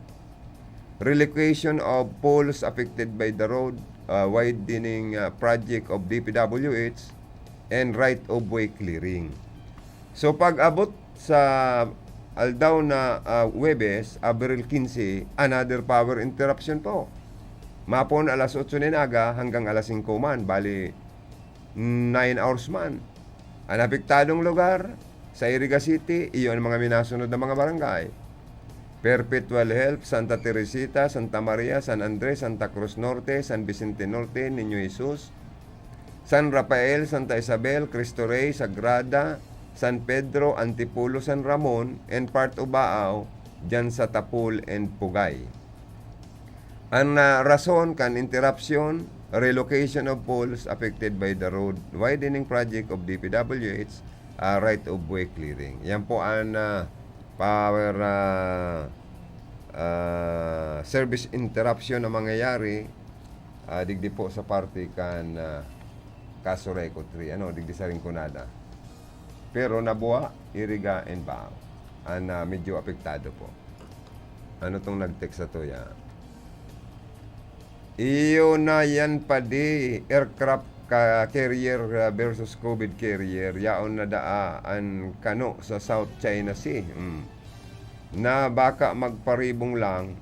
relocation of poles affected by the road, ah, widening, ah, project of D P W H, and right of way clearing. So, pag-abot sa aldaw na, ah, Huwebes, Abril quince, another power interruption po. Mapon alas otso nin aga hanggang alas singko man, bali, nine hours man. An apektadong lugar, sa Iriga City, iyo an mga minasunod na mga barangay: Perpetual Help, Santa Teresita, Santa Maria, San Andres, Santa Cruz Norte, San Vicente Norte, Niño Jesus, San Rafael, Santa Isabel, Cristo Rey, Sagrada, San Pedro, Antipolo, San Ramon, and part of Baao, dyan sa Tapul and Pugay. An, ah, rason kan interruption, relocation of poles affected by the road widening project of D P W H, ah, right of way clearing. Yan po an, ah, power, ah, ah, service interruption na mangyayari, ah, digdi po sa parte kan, ah, Casureco three, ano, digdi sa Rinconada. Pero Nabua, Iriga, and Baao an, ah, medyo apektado po. Ano tong nag-text sa tuya? Iyo na yan, padi. Aircraft ka, carrier, ah, versus COVID carrier. Yaon na daa an kano sa South China Sea. Mm. Na baka magparibong lang,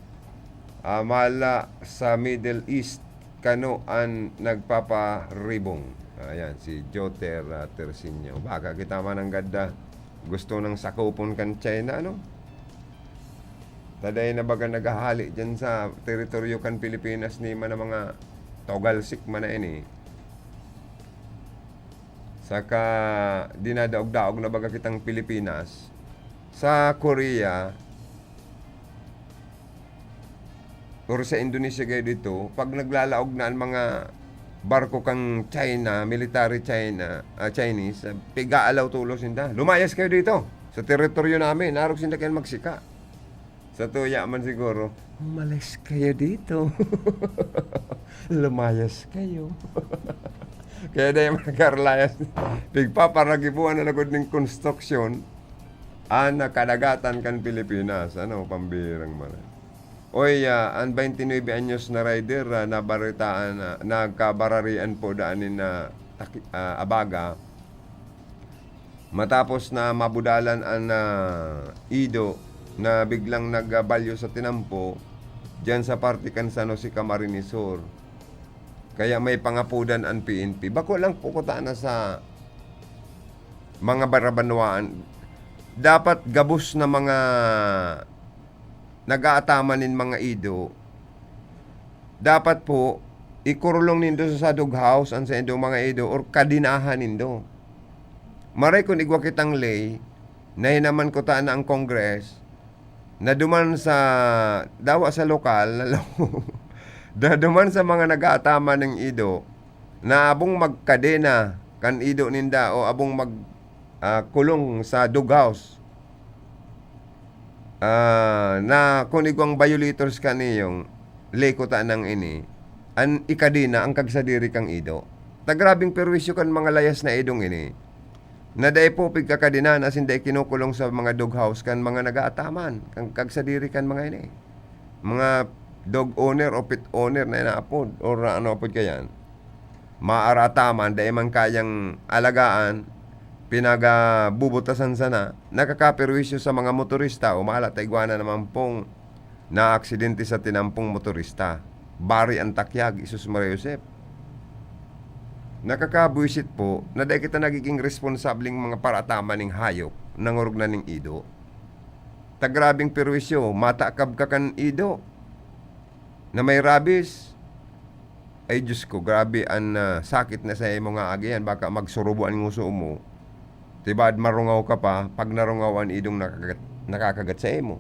ah, mala sa Middle East, kano an nagpaparibong. Ayan, si Joter, ah, Tersinio. Baka kita man ang ganda gusto nang sakupon kan China, ano? Taday na baga naghahali dyan sa teritoryo kan Pilipinas ni man ang mga togalsik man na ini. Saka dinadaog-daog na baga kitang Pilipinas. Sa Korea, or sa Indonesia kayo dito, pag naglalaog na ang mga barko kang China, military China, ah, Chinese, ah, pig-aalaw tulos sinda. "Lumayas kayo dito. Sa teritoryo namin, arog sinda kayo magsika." Sa tuya man siguro, "Umalis kayo dito. Lumayas kayo." Kaya dahil mga karlayas, pigpaparagibuan na lagod ning konstruksyon, an kadagatan kan Pilipinas. Ano, pambirang man. Oy, ah, an twenty-nine anyos na rider, ah, nabaritaan na nagkabararian po daan nin, ah, taki-, ah, abaga. Matapos na mabudalan an, ah, ido na biglang nagbalyo sa tinampo diyan sa parte kan San Jose, Camarines Sur. Kaya may pangapodan an P N P. Bako lang po kutana sa mga barabanwaan. Dapat gabos na mga nag-aataman nin mga ido, dapat po, ikurulong nindo sa dog house an saindong mga ido or kadenahan nindo. Maray kun igwa kitang ley, na hinaman kutana ang Congress, na duman sa, dawa sa lokal na lo-, na duman sa mga nag-aataman ning ido, na abong magkadena kan ido ninda o abong mag, ah, kulong sa dog house. Ah, na kun igwang violators ka niyong ley kutanang ini, an ikadena an kagsadiri kang ido. Ta grabeng perwisyo kan mga layas na idong ini, na dai po pigkakadenan asin dai kinukulong sa mga dog house kan mga nag-aataman, kan kagsadiri kan mga ini. Mga dog owner o pet owner na inaapod or ano apod kayan. Maarataman, dai man kayang alagaan, pinagabubutasan sana, nakakaperwisyo sa mga motorista o mala ta igwa na naman pong naaksidente sa tinampong motorista. Bari an takyag, Jesus Maria Josep. Nakakabwisit po na dai kita nagiging responsableng mga parataman ning hayop, nangorog na ning ido. Ta grabeng perwisyo, matakab ka kan ido. na may rabies, ay Diyos ko, grabe an, ah, sakit na sa imo nga agihan, baka magsurubo an nguso mo. Tibaad marungaw ka pa, pag narungaw an idong nakagat-, nakakagat sa imo.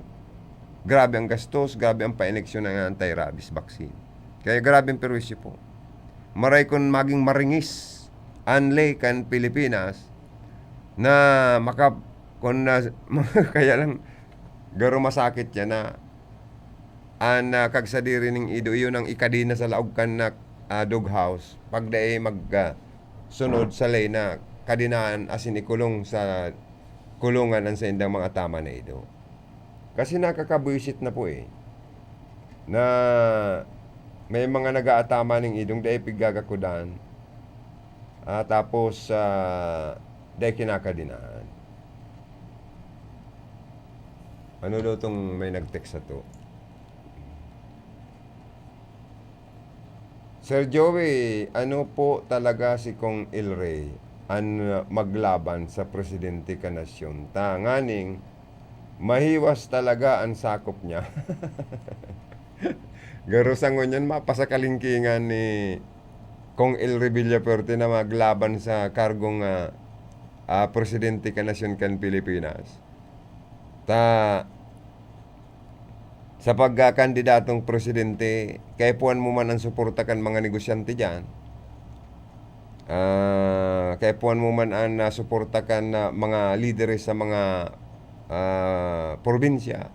Grabe ang gastos, grabe ang pa-ineksyon ng anti-rabies vaccine. Kaya grabe ang perwisyo po. Maray kun maging maringis an ley kan Pilipinas na maka-, kun na, kaya lang, garo masakit yan na an, ah, kagsadiri ning ido, iyon ang ikadena sa laog kan na, ah, doghouse. Pag dai mag, ah, sunod sa ley na kadenaan asin ikulong sa kulungan an saindang mga ataman na ido. Kasi nakakabwisit na po, eh, na may mga nag-aatama ning idong dai piggagakudan, ah, tapos, ah, dai kinakadenaan. Ano daw tong may nag-text sato? Sir Joey, ano po talaga si Cong El Rey an maglaban sa presidente kan nasyon? Tanganing mahiwas talaga an sakop niya. Garo sa ngunyan, mapasa kalingkingan ni Cong El Rey Villafuerte na maglaban sa kargong, ah, ah, presidente kan nasyon kan Pilipinas. Ta, sa pagkakandidatong presidente, kaipuhan mo man ang suporta kan mga negosyante diyan. Ah, kaipuhan mo man ang, ah, suporta kan, ah, mga lideres sa mga, ah, probinsya,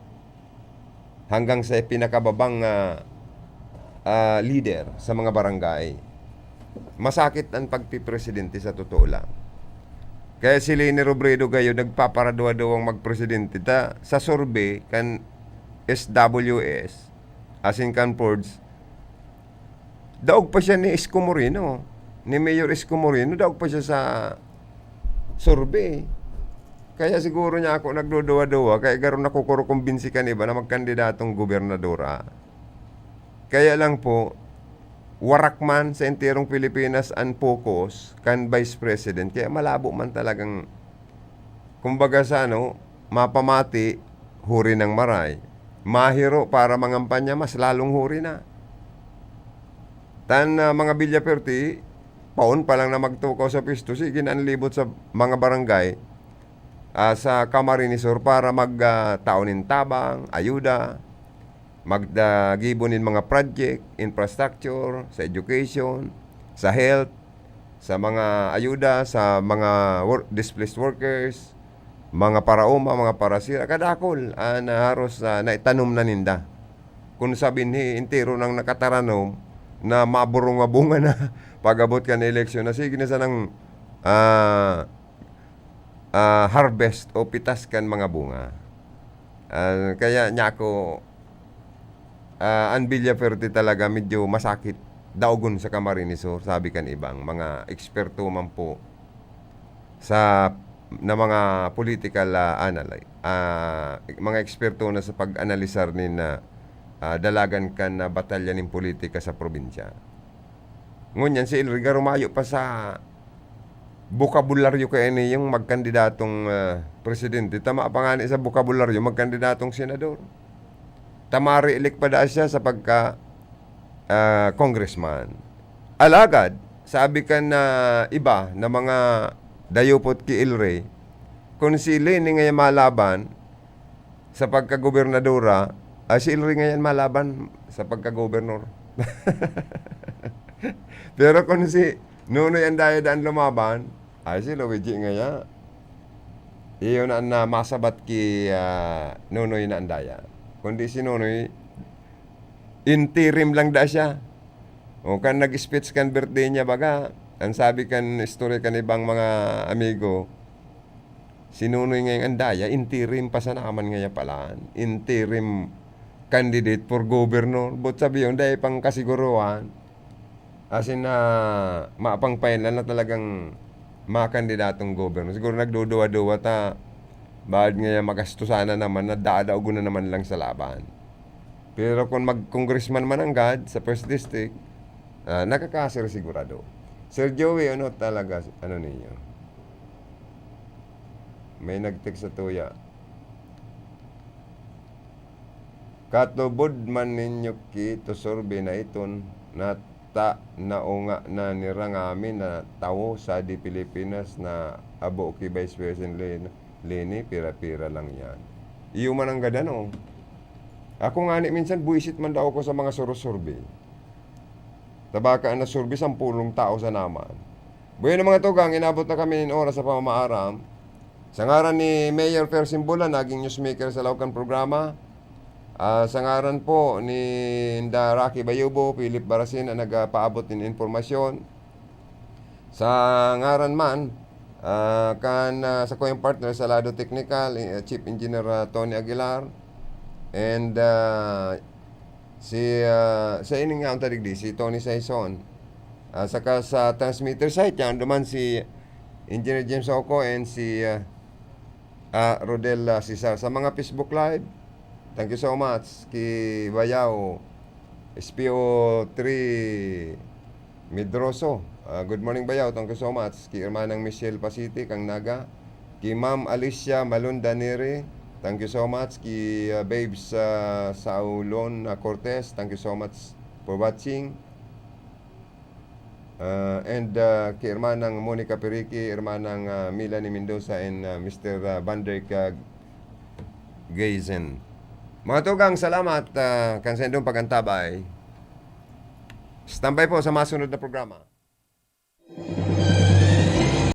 hanggang sa pinakababang, ah, ah, lider sa mga barangay. Masakit ang pagpipresidente sa totoo lang. Kaya si Leni Robredo gayo nagpaparaduwa-duwang magpresidente ta sa survey kan S W S, asin kan Forbes, daog pa siya ni Isko Moreno, ni Mayor Isko Moreno, daog pa siya sa survey. Kaya siguro niya ako nagduduwa-duwa, kaya garo nakukurukumbinsi kan iba na magkandidatong gobernadora. Kaya lang po, warak man sa enterong Pilipinas an focus kan Vice President. Kaya malabo man talagang, kumbaga sa ano, mapamati, huri ng maray. Mahiro para mangampanya, mas lalong huri na. Tan, ah, mga Villafuerte, paon pa lang na magtukaw sa pwesto, sige na an libot sa mga barangay, ah, sa Camarines Sur para mag, ah, tao nin tabang, ayuda, mag, ah, gibo nin mga project, infrastructure, sa education, sa health, sa mga ayuda, sa mga wor-, displaced workers, mga paraoma, mga parasira, kadakul, ah, na haros, ah, naitanom na ninda. Kun sa binhi, entero nang nakataranom na maburong nga bunga na pag-abot kan eleksyon na sige na sanang, ah, ah, harvest o pitas kan mga bunga. Ah, kaya niya ako, ah, an Villafuerte talaga medyo masakit daogon sa Camarines Sur, sabi kan ibang mga eksperto man po sa, na mga political, ah, analy-, ah, mga eksperto na sa pag-analisar nin, ah, ah, dalagan kan, ah, batalya nin politika sa probinsya. Ngunyan si El Rey garo mayo pa sa bokabularyo kaya ini yung magkandidatong, ah, presidente. Tama pa ngani sa bokabularyo, magkandidatong senador. Ta mare-elect pa daa siya sa pagka, ah, congressman. Alagad, sabi kan, ah, iba na mga dayupot ki El Rey, kun si Leni ngayon malaban sa pagkagobernadora, ah, si El Rey ngayon malaban sa pagkagobernador. Pero kun si Nonoy Andaya daan lumaban, ay, si Luigi ngaya. Iyo na an, ah, masabat ki, ah, Nonoy na Andaya. Kundi si Nonoy, interim lang da siya. O, kan nag-speech kan birthday niya, baga, ang sabi kan istorya kan ibang mga amigo, si Nonoy ngayong Andaya, interim pa sana man ngaya palan. Interim candidate for governor. But sabi yun, dahil pang kasiguruhan, as in, ah, mapangpahinla na talagang makandidatong governor. Siguro nagduduwa-duwa ta, baad ngaya magastusan na naman, na dadaogon na naman lang sa laban. Pero kung mag-congressman man nanggad sa first district, ah, nakakasir sigurado. Sir Joey, ano talaga, ano ninyo? May nag-text sa tuya. Katubod man ninyo ki to survey na iton, nata-, naunga na nira ngamin na tawo sa di Pilipinas na abo ki Vice President Len-, Leni, pira-pira lang yan. Iyo man ang gadan, oh. Ako nga ni minsan, buisit man daw ako sa mga suro-survey. Tabaka na survey, sampulong tao sa naman. Bueno, mga tugang, inabot na kami nin oras sa pamamaaram. Sa ngaran ni Mayor Fer Simbola, naging newsmaker sa Laukan programa. Ah, sa ngaran po ni Inda Rocky Bayubo, Philip Barasin ang nagpaabot nin impormasyon. Sa ngaran man, ah, kan, ah, sa kuyang partner sa lado teknikal, eh, Chief Engineer, ah, Tony Aguilar, and, ah, si, ah, sa ining nga ang tadigdi, si Tony Saison. Ah, saka sa transmitter site, yan duman si Engineer James Oco and si, ah, ah, Rodel, ah, Cesar. Sa mga Facebook Live, thank you so much. Ki Bayaw, S P O three Medroso. Ah, good morning, Bayaw. Thank you so much. Ki Hermanang Michelle Pasiti, kang Naga. Ki Ma'am Alicia Malunda Neri, thank you so much. Ki, ah, Babes, ah, Saulon, ah, Cortez, thank you so much for watching. Ah, and, ah, ki Hermanang Monica Periki, Hermanang, ah, Melanie Mendoza, and, ah, Mister, ah, Van Dyke, ah, Geisen. Mga tugang, salamat, ah, kan saindong pag-antabay. Standby po sa masunod na programa.